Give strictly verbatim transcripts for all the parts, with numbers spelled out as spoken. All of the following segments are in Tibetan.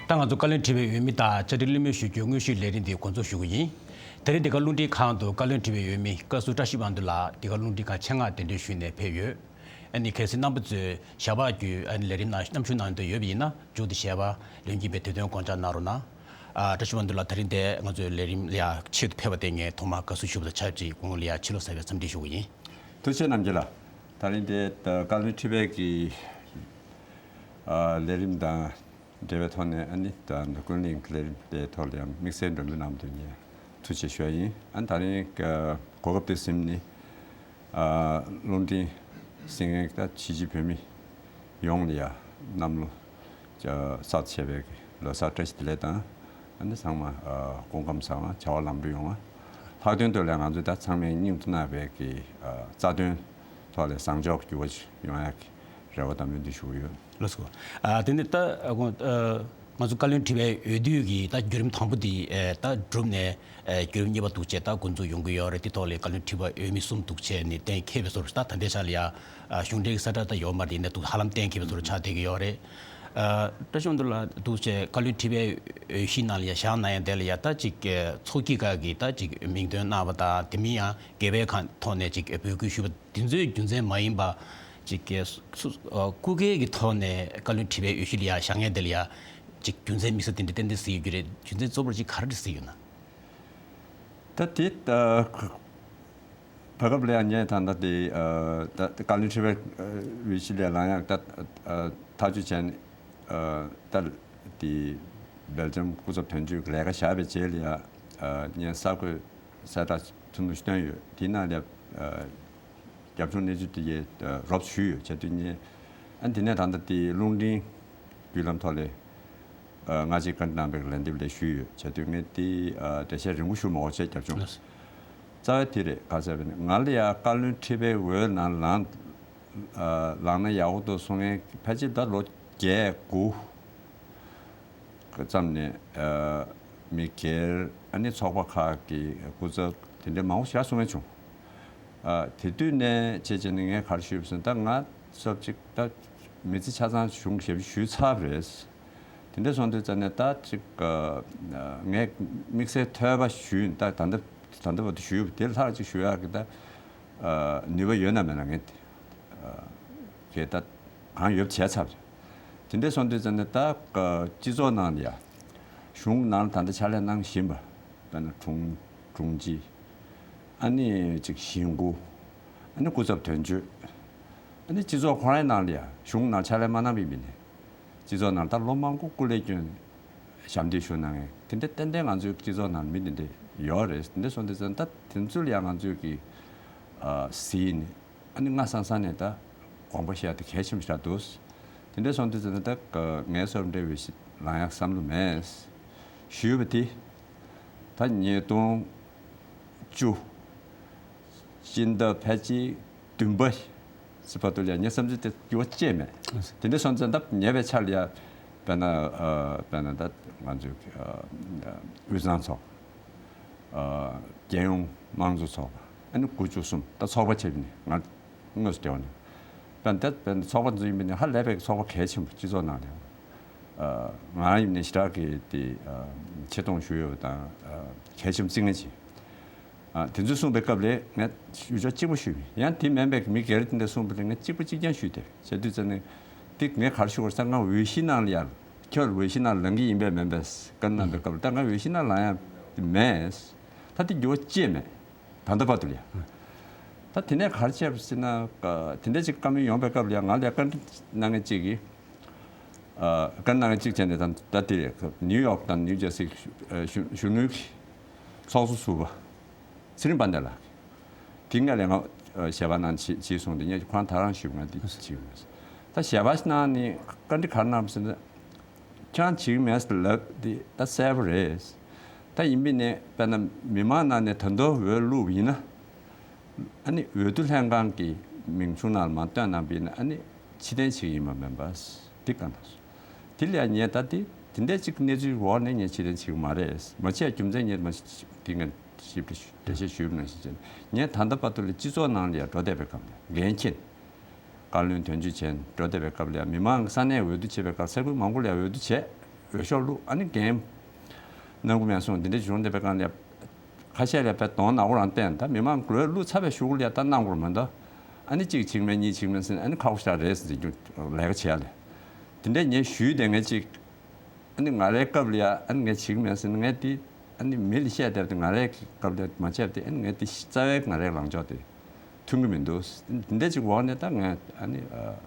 ད་ང་ཚོ་བཀའ་བློན་ཁྲི་པའི་འོས་མི་དང་བཅའ་ཁྲིམས་གླེང་མོལ་ཞུ་རྒྱུའི་དངོས་གཞིའི་ལས་རིམ་འདི་འགོ་འཛུགས་ཞུ་གི་ཡིན། དེ་རིང་འདི་ག་རླུང་འཕྲིན་ཁང་དུ་བཀའ་བློན་ཁྲི་པའི་འོས་མི་བཀའ་ཟུར་བཀྲ་ཤིས་དབང་འདུས་ལགས་འདི་ག་རླུང་འཕྲིན་ཁང་ཆེད་མངགས་གདན་འདྲེན་ཞུས་ནས་ཕེབས་ཡོད། ཨ་ནི་གལ་སྲིད་རྣམ་པ་ཚོས་ཞལ་པར་བརྒྱུད་ཨ་ནི་ལས་རིམ་ནང་མཉམ་ཞུགས་གནང་འདོད་ཡོད་པ་ཡིན་ན་མཇུག་ཏུ་ཞལ་པར་ལོན་གྱིན་པའི་དུས་སྟོན་དགོངས་འཇགས་གནང་རོགས་གནང་། ཨ་བཀྲ་ཤིས་དབང་འདུས་ལགས་དེ་རིང་འདི་ང་ཚོའི་ལས་རིམ་ལ་ཆེད་དུ་ཕེབས་པ་དེ་ངས་ཐོག་མར་དགའ་བསུ་ཞུ་བ་དང་ཆབས་ཅིག་དགུང་ལོ་ཡར་ཕྱི་ལོ་གསར་པའི་འཚམས་འདྲི་ཞུ་གི་ཡིན། ཐུགས་རྗེ་ཆེ་རྣམ་རྒྱལ་ལགས། ད་རིང་འདི་བཀའ་བློན་ཁྲི་པའི་གི་ཨ་ལས་རིམ་དང་། འབྲེལ་བའི་ཐོག་ནས་ཨ་ནི་ད་ཀུན་གླེང་ལས་རིམ་དེའི་ཐོག་ལ་ཡང་དམིགས་བསལ་མགྲོན་འབོད་གནང་བ་དེ་ངས་ཐུགས་རྗེ་ཆེ་ཞུ་ཡ་ཡིན། ཨ་ནི་ད་རིང་གོ་སྐབས་དེ་ཟིན་ནི་ཨ་རླུང་འཕྲིན་གསན་མཁན་ད་ཕྱི་རྒྱལ་བོད་མི་ཡོངས་ལ་ཡ་གནམ་ལོ་གསར་ཆེ་བའི་ལོ་གསར་བཀྲ་ཤིས་བདེ་ལེགས་དང་། ཨ་ནི་ཚང་མ་ཨ་སྐུ་ཁམས་བཟང་བ་བྱ་བ་ལམ་འགྲོ་ཡོང་བ། ལྷག་དོན་དུ་ལ་ང་ཚོ་ད་ཚང་མས་སྙིང་དུ་བརྣག་པའི་གི་ཨ་རྩ་དོན་ཐོག་ལ་བཟང་ཕྱོགས་ཀྱི་འགྱུར་བ་ཞིག་ཡོང་ཡག་གི་རེ་བ་དང་སྨོན་འདུན་ཞུ་གི་ཡོད། ལགས་སོ། ཨ་དེ་ནས་ད་ཨ་ཁོང་ཨ་ང་ཚོ་བཀའ་བློན་ཁྲི་པའི་འོས་བསྡུ་གི་ད་བརྒྱུད་རིམ་དང་པོ་དེ་ཨ་ད་གྲུབ་ནས་ཨ་བརྒྱུད་རིམ་གཉིས་པ་འདུག་བྱས་ད་འགོ་འཛུགས་ཡོང་གི་ཡོད་རེད། དེ་ཐོག་ལ་བཀའ་བློན་ཁྲི་པ་འོས་མི་གསུམ་འདུག་བྱས་ནས་གཏན་འཁེལ་བའི་བཟོ་འདྲ་ད་ད་ལྟའི་ཆ་ལ་ཡ་ཨ་གཞུང་འབྲེལ་གྱི་གསལ་བསྒྲགས་ད་ཡོད་མ་རེད། ཡིན་ནའི་འདུག་ཧ་ལམ་གཏན་འཁེལ་བའི་བཟོ་འདྲ་ཆགས་བསྡད་ཀྱི་ཡོད་རེད། ཨ་བཀྲ་ཤིས་དབང་འདུས་ལགས་འདུག་བྱས་བཀའ་བློན་ཁྲི་པའི་འོས་གཞི་ནང་ལ་ཡ་བཞག་གནང་ཡ་དེ་ལ་ཡ་ད་ཅིག་ཨ་ཚོགས་སྐྱིད་ཁག་གིས་ད་ཅིག་མིང་འདོན་གནང་བ་དང་དེ་མིན་ཡང་། དགེ་བའི་ཁང་ཐོག་ནས་ཅིག་འབོད་སྐུལ་ཞུས་པ་འདི་ཚོའི་རྒྱུ་མཚན་མ་ཡིན་པ་ཅིག་གི་སུ་ཨ་སྐུ་སྒེར་གྱི་ཐོག་ནས་བཀའ་བློན་ཁྲི་པའི་འོས་གཞི་ལ་ཡ་བཞེངས་མཁན་དེ་ལ་ཡ་ཅིག་རྒྱུ་མཚན་དམིགས་བསལ་དེ་འདྲ་ཏན་ཏན་གཟིགས་ཡོད་ཀྱི་རེད། རྒྱུ་མཚན་གཙོ་བོར་ཅིག་ག་རེ་གཟིགས་ཡོད་ན། ད་དེ་ཨ་བར་སྐབས་ལ་ཡང་ངས་ད་ལྟ་དེ་ཨ་ད་བཀའ་བློན་ཁྲི་པའི་འོས་གཞི་ལ་ལངས་ཡག་ད་ཨ་ཐག་གཅོད་བྱས་ནས་ཨ་ད་དེ་སྦེལ་ཇམ་སྐུ་ཚབ་དོན་གཅོད་ལས་ཀ་བཞག་པའི་རྗེས་ལ་ཡ་ཨ་ངས་གསར་འགོད་གསལ་བསྒྲགས་ཐུང་ཐུང་ཞིག་བཏོན་ཡོད། དེའི་ནང་ལ་ཨ་རྒྱབ་ལྗོངས་གནས་ཚུལ་དེ་ཡས་རོབ་ཞུས་ཡོད། བྱས་དུས་ངས་ཨ་དེ་ནས་ད་ལྟ་དེ་རླུང་འཕྲིན་བརྒྱུད་ལམ་ཐོག་ལས་ཨ་སྔ་ཕྱི་བཀའ་འདྲི་གནང་བའི་ལན་འདེབས་ལས་ཞུས་ཡོད། བྱས་དུས་ངས་དེ་ཨ་འགྲེལ་བཤད་རིང་པོ་ཞུ་མ་དགོས་བྱས་རྒྱབ་ལྗོངས་རྩ་བའི་དེ་རེད། ག་ཟེར་བ་ནི་ང་ལ་ཡ་བཀའ་བློན་ཁྲི་པའི་འོས་ནང་ལངས་ཨ་ལངས་ན་ཡག་པོ་འདུག་གསུང་མཁན་ཕལ་ཆེར་ད་ལོ་བརྒྱད་དགུ་ཙམ་ནས་ཨ་མི་སྒེར་ཨ་ནི་ཚོགས་པ་ཁག་གི་སྐུ་ཚབ་དེ་འདྲའི་མང་པོ་ཞིག་གསུང་མཁན་བྱུང་། ཨ་དེ་དུས་ནས་བྱས་བྱས་ནས་ངས་ག་རེ་ཞུས་པ་ཟེར་ན། ད་ང་ཚབ་ཅིག་ད་མི་ཚེ་ཆ་ཚང་གཞུང་ཞབས་ཞུ་ཞུས་ཚར་བ་རེད། དེ་འདྲ་སོང་དུས་ཙམ་ནས་ད་ཅིག་ཨ་ངས་དམིགས་བསལ་ཐོས་པ་ཞུས། ད་ད་ལྟ་ད་ལྟ་བར་དུ་ཞུས་པ་དེ་ལྷག་ཅིག་ཞུ་ཡག་གི་ད་ཨ་ནུས་པ་ཡོད་ན་མེད་ན་ངས་དེ་ཨ་གས་ད་གང་ཡོད་བྱས་ཚར་བ་རེད། དེ་འདྲ་སོང་དུས་ཙམ་ནས་ད་ཨ་སྤྱི་ཚོགས་ནང་ལ་ཡ་གཞུང་ནང་ལ་ད་ལྟ་ཕྱག་ལས་གནང་བཞིན་པ་དཔེར་ན་དྲུང་དྲུང་ཆེ། ཨ་ནི་ཅིག་གཞིས་འགོ། ཨ་ནི་སྐུ་ཚབ་དོན་གཅོད། ཨ་ནི་སྤྱི་ཚོགས་ཁོ་རའི་ནང་ལ་ཡ་གཞུང་ནང་ཕྱག་ལས་མ་གནང་བའི་མི་ནི། སྤྱི་ཚོགས་ནང་ད་ལོ་མང་པོ་སྐུ་ལས་བསྐྱོན། ཞབས་འདེགས་ཞུ་གནང་མཁན་དེ་འདྲ་ཏན་ཏན་ང་ཚོའི་སྤྱི་ཚོགས་ནང་མི་དེ་འདྲ་ཡོད་རེད། དེ་འདྲ་སོང་དུས་ཙམ་ད་དེ་ཚོ་ལ་ཡང་ང་ཚོས་ཀྱི་ཨ་གཟིགས་ནས་ཨ་ནི་སྔ་ས་ས་ནས་ད་དགོངས་པ་བཞེས་ཡ་དེ་གལ་ཆེན་པོ་ཞིག་རེད་འདུག་དེ་འདྲ་སོང་དུས་ཙམ་ད་ངའི་བསམ་འདྲ་བའི་ཞིག་ལངས་ཡག་བསམ་བློ་མེད། ཞུས་པ་དེ་ད་ཉིས་སྟོང་བཅུ། སྤྱི་ཟླ་ཕལ་ཆེར་བདུན་པ་ཟེར་བར་དུ་ལ་ཡ་ངའི་བསམ་ཚུལ་དེ་འགྱུར་བ་ཅིག་མེད། དེ་འདྲ་སོང་ཙང་ད་ཉེ་བའི་ཆར་ལ་ཡ་དཔེར་ན་ཨ་དཔེར་ན་ད་ང་ཚོའི་ཨ་དབུས་གཙང་ཚོགས་ཨ་རྒྱལ་ཡོངས་དམངས་གཙོ་ཚོགས་པ་ཨ་ནི་དགུ་བཅུ་གསུམ་ད་ཚོགས་པ་བྱས་པ་ནི་ང་དངོས་སུ་འབྲེལ་བ་ནི་དཔེར་ན་ད་དཔེར་ན་ཚོགས་པ་འཛུལ་ཡིན་པ་ནི་ཧ་ལས་པའི་ཚོགས་པ་གལ་ཆེན་པོ་སྤྱི་ཚོགས་ནང་ལ་ཡ་ང་ཡིན་ནི་ཞེ་དྲག་གི་དེ་ཆེ་མཐོང་ཞུ་ཡོད་པ་དང་གལ་ཆེན་པོ་བརྩི་མཁན་ཅིག་ཨ་དེ་ཚོས་གསུངས་པའི་སྐབས་ལ་ངས་ཞུ་ཆོག་གཅིག་པ་ཞུས་པ་ཡིན། ཡང་དེ་མིན་པའི་མི་སྒེར་དེ་འདྲས་གསུངས་པ་ལ་ངས་གཅིག་པ་གཅིག་རྐྱང་ཞུས་ཏེ་བྱས་དུས་ཙམ་ནས་དེ་ངས་ག་རེ་ཞུ་དགོས་ཟེར་ན། ང་འོས་གཞི་ནང་ལ་ཡར་ཁྱོད་འོས་གཞི་ནང་ལ་ལངས་ཀྱི་ཡིན་པས་མིན་པས་བཀའ་གནང་པའི་སྐབས་ལ་ད་ང་འོས་གཞི་ནང་ལངས་ཡག་མེད། ད་དེ་འགྱུར་བ་ཅིག་མེད། ད་ལྟ་བར་དུ་ལ་ཡ། ད་དེ་ནས་ག་རེ་བྱས་པ་ཟེར་ན། དེ་འདྲས་ཅིག་བཀའ་མོལ་ཡོང་པའི་སྐབས་ལ་ཡ་ང་ལ་ཡ་བཀའ་འདྲི་གནང་མཁན་གཅིག་གིས། ཨ་བཀའ་གནང་གཅིག་བྱས་ནས་ད་ད་དེ་རེད། ནིའུ་ཡོག་དང་ནིའུ་ཇར་སི་གཞོན་ནུའི་ཚོགས་གཙོ་ཟུར་པ་ཚེ་རིང་དཔལ་ལྡན་ལགས་དེ་ང་ལ་ང་ཞལ་པར་གནང་བྱས་བྱས་སོང་། དེ་ངས་ཁོ་རང་ད་རང་ཞུས་པ་ང་འདི་བྱས་ཡོད། ད་ཞལ་པར་གནང་ནས་བཀའ་འདྲི་ག་རེ་གནང་བ་ཟེར་ན། ཁྱེད་རང་བྱེད་ཀྱི་མེད་ཟེར་ལབ་དེ་ད་གསལ་པོ་རེད། ད་ཡིན་པས་ནས་དཔེར་ན་མི་མང་ནང་ནས་ད་དུང་འོས་བླུགས་པ་ཡིན་ན། ཨ་ནི་འོས་བསྡུ་ལྷན་ཁང་གི་མིང་ཆུང་ནང་ལ་མར་བཏོན་གནང་པ་ཡིན་ན་ཨ་ནི་ཕྱིར་འཐེན་བྱེད་ཀྱི་ཡིན་པ་མིན་པ། འདི་བཀའ་གནང་སོང་། དེ་ལ་ཡང་ངས་ད་དེ་དེ་འདྲའི་ཅིག་གནས་ཚུལ་འོག་ནས་ངས་ཕྱིར་འཐེན་བྱེད་ཀྱི་མ་རེད། མ་བྱས་རྒྱུ་མཚན་ངས་མ་དེ་ངས་ཞིབ་ཕྲ་འགྲེལ་བཤད་ཞུས་པ་ནང་བཞིན་བྱས་ནས་ངས་ད་ལྟ་བར་དུ་ལ་སྤྱི་ཚོགས་ནང་ལ་ཡང་འགྲོ་བསྡད་པའི་སྐབས་ལ་འགན་འཁྱེར། བཀའ་བློན་དོན་གཅོད་བྱས་ནས་འགྲོ་བསྡད་པའི་སྐབས་ལ་ཡང་མི་མང་ས་གནས་འོས་བསྡུ་བྱེད་པའི་སྐབས་ས་ཁུལ་མང་པོ་ལ་ཡང་འོས་བསྡུ་བྱས། འོས་ཤོག་བླུགས། ཨ་ནི་འགན་གནང་གི་མེད་གསུངས། འདི་འདྲ་བྱུང་བསྡད་པའི་སྒང་ལ་ཁ་ཤས་ལ་དཔེ་གདོང་ནག་པོ་རང་བསྟན། ད་མི་མང་ལོས་བླུགས་ཚར་བའི་གཞུག་ལ་ད་གནང་དགོས་མ་གཏོགས། ཨ་ནི་གཅིག་བྱེད་ཀྱི་མེད་གཉིས་བྱེད་ཀྱི་མེད་ཟེར་ནས། ཨ་ནི་ཁག་པོ་ཞེ་དྲག་རེད་ཟེར། འཛིན་སྐྱོང་ལས་ཀ་བྱེད་ཡ་ལ་དེ་འདྲས་ངས་ཞུས་བསྡད་མཁན་ཅིག་ཨ་ནི་ང་རའི་སྐབས་ལ་ཡ་ཨ་ནི་ངས་བྱེད་ཀྱི་མེད་ཟེར་ནས། ངས་དེ་ཨ་ནི་མི་ལ་བཤད་བསྡད་པ་དེ་ང་རའི་སྐབས་ལ་མ་བྱས་པ་དེ། ཨ་ནི་ངས་དེ་རྩ་བའི་ང་རའི་ལངས་ཕྱོགས་དེ་མཐུན་གྱི་མི་འདུག་འདི་འདྲ་ཅིག་འོག་ནས་ད་ངས་ཨ་ནི་ཨ་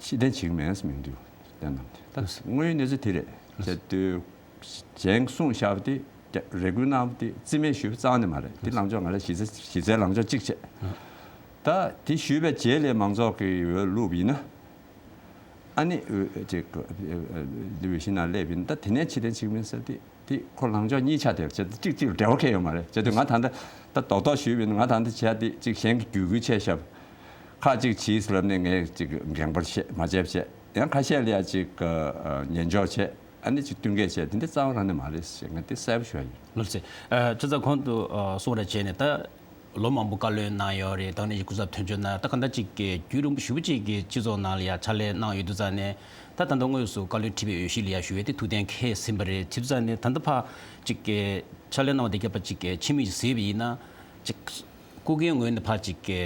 ཕྱིར་འཐེན་བྱེད་ཀྱི་མེད་ཟེར། མི་འདུག་བསྟན་གནང་དེ། ད་དངོས་ཡོད་གནས་ཚུལ་དེ་རེད། བྱས་དུས་གཞན་གསུངས་བཞག་པ་དེ། རེ་སྐུལ་གནང་བ་དེ་རྩིས་མེད་ཞུས་པ་རྩ་བ་ནས་མ་རེད། དེ་ལངས་ཕྱོགས་ང་རའི་གཞི་རྩའི་གཞི་རྩའི་ལངས་ཕྱོགས་གཅིག་བྱས། ད་དེ་ཞུས་པའི་རྗེས་ལ་མང་ཚོགས་ཀྱི་འོས་བླུགས་པ་ཡིན་ན། ཨ་ནི་འོས་ཅིག་འོས་གཞི་ནང་སླེབས་པ་ཡིན་ན། ད་དེ་ནས་ཕྱིར་འཐེན་བྱེད་ཀྱི་མིན་ཟེར་དེ། དེ་ཁོ་ལངས་ཕྱོགས་གཉིས་ཆགས་བསྡད་པ་བྱས། གཅིག་གཅིག་ལ་འབྲེལ་བ་གང་ཡང་ཡོད་མ་རེད། བྱས་དུས་ང་ད་ལྟ་ད་རྡོག་རྡོག་ཞུས་པ་ཡིན་ན། ང་ད་ལྟ་བྱས་དེ་གཅིག་གཞན་གྱིས་བརྒྱུད་སྐུལ་བྱས་བཞག་ཁག་ཅིག་བྱས་ཟེར་ལབ་ནས་ངས་ཅིག་འགན་འཁུར་བྱས་མ་བྱས་པ་བྱས། ཡང་ཁ་ཤས་ལ་ཡ་ཅིག་ཉན་འཇོག་བྱས། ཨ་ནི་ཅིག་བསྟུན་མཁས་བྱས། དེ་འདྲ་རྩ་བ་རང་ནས་མ་རེད་ཟེར། ངས་དེ་གསལ་པོ་ཞུ་ཡ་ཡིན། ལགས་སེ། ཨ་ཅི་ཙམ་གོང་དུ་ཨ་གསུངས་ར་བྱས་ནས། ད་ལོ་མང་པོ་བཀའ་བློན་གནང་ཡོད་རེད། ད་ནི་སྐུ་ཚབ་དོན་གཅོད་གནང་། ད་ག་འདྲ་ཅིག་གི་རྒྱུན་རིང་པོ་ཞེ་པོ་ཅིག་གི་སྤྱི་ཚོགས་ནང་ལ་ཡ་ཕྱག་ལས་གནང་ཡོད་དུས་ཙང་ནས། ད་ད་ལྟ་དངོས་སུ་བཀའ་བློན་ཁྲི་པའི་འོས་གཞི་ལ་ཡ་ཞུ་ཡས་དེ་ཐུགས་གཏན་འཁེལ་ཟིན་པ་རེད། དེ་དུས་ཙང་ནས་ད་ལྟ་ཕར་ཅིག་གི་ཕྱག་ལས་གནང་བ་དེ་རྒྱབ་ཕར་ཅིག་གི་ཕྱི་མིག་ཅིག་གཟིགས་པ་ཡིན་ན། ཅིག་སྐུ་སྒེར་ངོས་ནས་ཕར་ཅིག་གི་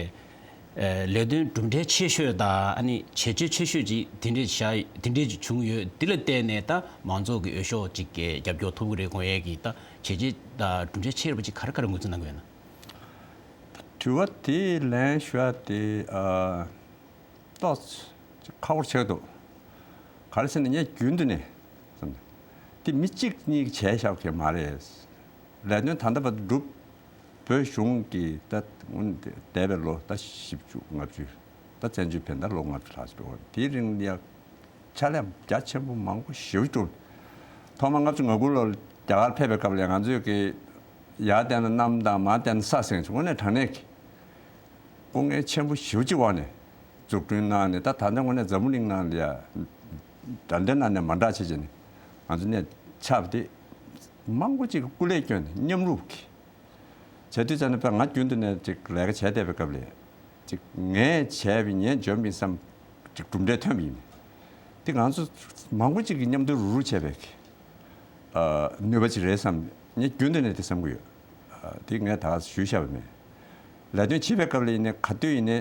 ཨ་ལས་དོན་གྲུབ་འབྲས་ཆེ་ཤོས་དང་། ཨ་ནི་བྱས་རྗེས་ཆེ་ཤོས་ཅིག་དེ་འདྲས་བཞག་དེ་འདྲས་ཅིག་བྱུང་ཡོད། དེ་ལ་བརྟེན་ནས་ད་མང་ཚོགས་ཀྱི་འོས་ཤོག་ཅིག་གི་རྒྱབ་སྐྱོར་ཐོབ་ཀྱི་རེད་དགོངས་ཡས་ཀྱི། ད་བྱས་རྗེས་དང་གྲུབ་འབྲས་ཆེ་རུ་ཅིག་ག་རེ་ག་རེ་ངོས་འཛིན་གནང་གི་ཡོད་ན། དྲི་བ་དེ་ལན་ཞུ་ཡ་དེ་ཨ་ཏོག་ཙམ་ཁག་པོ་ཆགས་འདུག་ག་རེ་ཟེར་ན། ངས་རྒྱུན་དུ་ནས་བསམ་ན། དེ་མི་གཅིག་གཉིས་ཀྱིས་བྱས་བཞག་པ་མ་རེད། ལས་དོན་ད་ལྟ་བར་དུ་བསྒྲུབས། བོད་གཞུང་གི་ད་འདས་པའི་ལོ་ད་བཞི་བཅུ་ལྔ་བཅུ། ད་བཙན་བྱོལ་བོད་ད་ལོ་ལྔ་བཅུ་ལྷག་ཅིག་འགྲོ་བ་རེད། དེའི་རིང་ལ་ཡ་ཕྱག་ལས་རྒྱ་ཆེན་པོ་མང་པོ་ཞེ་པོ་བསྒྲུབས། ཐོག་མར་ལྔ་བཅུ་ང་དགུ་ལོར་རྒྱ་གར་ཕེབས་པའི་སྐབས་ལ་ང་ཚོས་ཀྱི་ཡར་བལྟས་ན་གནམ་དང་། མར་བལྟས་ན་ས་ཟེར་བྱས། དངོས་གནས་དྲང་གནས་ཀྱི་སྐུ་ངལ་ཆེན་པོ་ཞེ་པོ་ཅིག་འོག་ནས་འཛུགས་སྐྲུན་གནང་ནས། ད་ད་ལྟ་དངོས་གནས་འཛམ་བུ་གླིང་ནང་ལ་ཡ་ད་ལྟ་ནང་ནས་མ་འདྲ་བྱས་བྱས་ནས་ང་ཚོ་ནས་ཆགས་པ་དེ། མང་པོ་ཅིག་གིས་སྐུ་ལས་བསྐྱོན་ནས་མཉམ་རུབ་ཀྱིས། བྱས་དུས་ཙམ་ནས་དཔེར་ང་རྒྱུན་དུ་ནས་ཅིག་ལས་ཀ་བྱས་བསྡད་པའི་སྐབས་ལ། ཅིག་ངས་བྱས་པ་ཡིན། ངས་འཇོན་པ་ཡིན་བསམ་ཅིག་གྲུབ་འབྲས་ཐོན་པ་ཡིན། དེ་ང་ཚོ་མང་པོ་ཅིག་གིས་མཉམ་དུ་རུག་རུག་བྱས་པའི་ཨ་ནུས་པ་ཅིག་རེད་བསམ། ངས་རྒྱུན་དུ་ནས་དེ་བསམ་གྱི་ཡོད། ཨ་དེ་ངས་ད་ག་ཞུས་བཞག་པ་མེད། ལས་དོན་བྱེད་པའི་སྐབས་ལ་ཡིན་ནའི་ག་དུས་ཡིན་ནའི།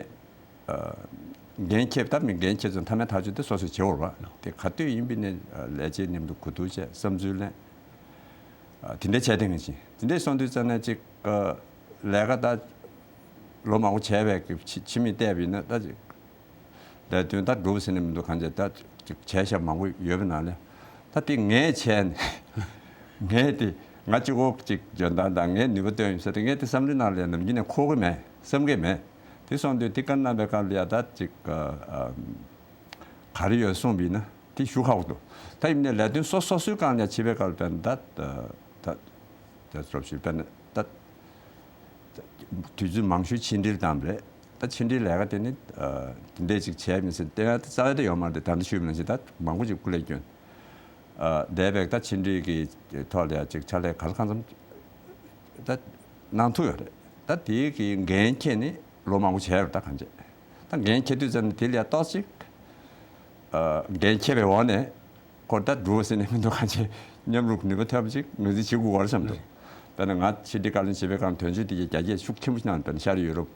ཨ་འགན་འཁྱེར། ད་མི་འགན་འཁྱེར་ཚོ་མཐའ་མའི་ཐག་གཅོད་དེ་སོ་སོས་བྱེད་དགོས་རེད་པ། དེ་ག་དུས་ཡིན་པ་ཡིན་ནའི་ཨ་ལས་བྱེད་མཉམ་དུ་གོ་བསྡུར་བྱས། བསམ་ཚུལ་ལེན། ཨ་དེ་འདྲ་བྱས་བསྡད་མཁན་ཅིག་དེ་འདྲ་སོང་དུས་ཙམ་ནས་ཅིག་ཨ་ལས་ཀ་ད་ལོ་མང་པོ་བྱས་པའི་གི་ཕྱི་ཕྱི་མིག་བལྟས་པ་ཡིན་ན། ད་ཅིག་ལས་དོན་ད་འགྲུབ་ཟེར་ནས་མི་འདུག་གང་བྱས་ད་ཅིག་བྱས་བཞག་མང་པོ་ཡོད་པའི་ནང་ལས། ད་དེ་ངས་བྱས་ནས་ངས་དེ་ང་གཅིག་པོ་ཅིག་འཇོན་ཐང་དང་ངས་ནུས་པ་བཏོན་ཡིན་ཟེར་ཏེ། ངས་དེ་བསམ་བློའི་ནང་ལ་ནམ་རྒྱུན་ནས་འཁོར་གི་མེད། བསམ་གི་མེད། དེ་སོང་དུས་དེ་བཀའ་གནང་བའི་སྐབས་ལ་ཡ་ད་ཅིག་ཨ་ཨ་ག་རེ་ཡོད་གསུངས་པ་ཡིན་ན་དེ་ཞུ་ཁག་པོ་འདུག་ད་ཡིན་ནའི་ལས་དོན་སོ་སོ་སོའི་སྒང་ལ་བྱེད་པའི་སྐབས་ལ། དཔེར་ན་ད་ད་ད་ཚོགས་ཞུགས། དཔེར་ན་ད་དུས་ཚོད་མང་ཤོས་ཕྱི་འབྲེལ་བཏང་བ་རེད། ད་ཕྱི་འབྲེལ་ལས་ཀ་དེ་ནི་ཨ་དེ་འདྲས་ཅིག་བྱས་མི་ཟེར་བསྟན་ཡ་དེ་རྩ་བ་དེ་ཡོད་མ་རེད། ད་ལྟ་ཞུས་པ་ནང་བཞིན་ད་མང་པོ་ཅིག་སྐུ་ལས་བསྐྱོན། ཨ་འདས་པའི་ད་ཕྱི་འབྲེལ་གྱི་ཐོག་ལ་ཡ་ཅིག་ཕྱག་ལས་ག་ལ་གང་འཚམ་ད་གནང་ཐུབ་ཡོད་རེད། ད་དེའི་གི་འགན་འཁྱེར་ནས་ལོ་མང་པོ་བྱས་ཡོད་རེད། ད་གང་བྱས་ད་འགན་འཁྱེར་དུས་ཙམ་ནས་དེ་ལ་ཡ་ཏོག་ཙམ་ཅིག་ཨ་འགན་འཁྱེར་བའི་འོག་ནས་ཁོ་ད་འགྲོ་ཟེར་ནས་མི་འདུག་གང་བྱས་མཉམ་རུབ་ནུས་པ་ཐོན་པ་ཅིག་ངོས་འཛིན་བྱེད་དགོས་པ་རེད་བསམ་འདུག་དཔེར་ན་ང་ཕྱི་འབྲེལ་བཀའ་བློན་བྱེད་པའི་སྐབས་དོན་གཅོད་དེ་གའི་རྒྱ་སྐྱེད་ཤུགས་ཆེན་པོ་ཞིག་གནང་། དཔེར་ན་ཤར་ཡུ་རོབ།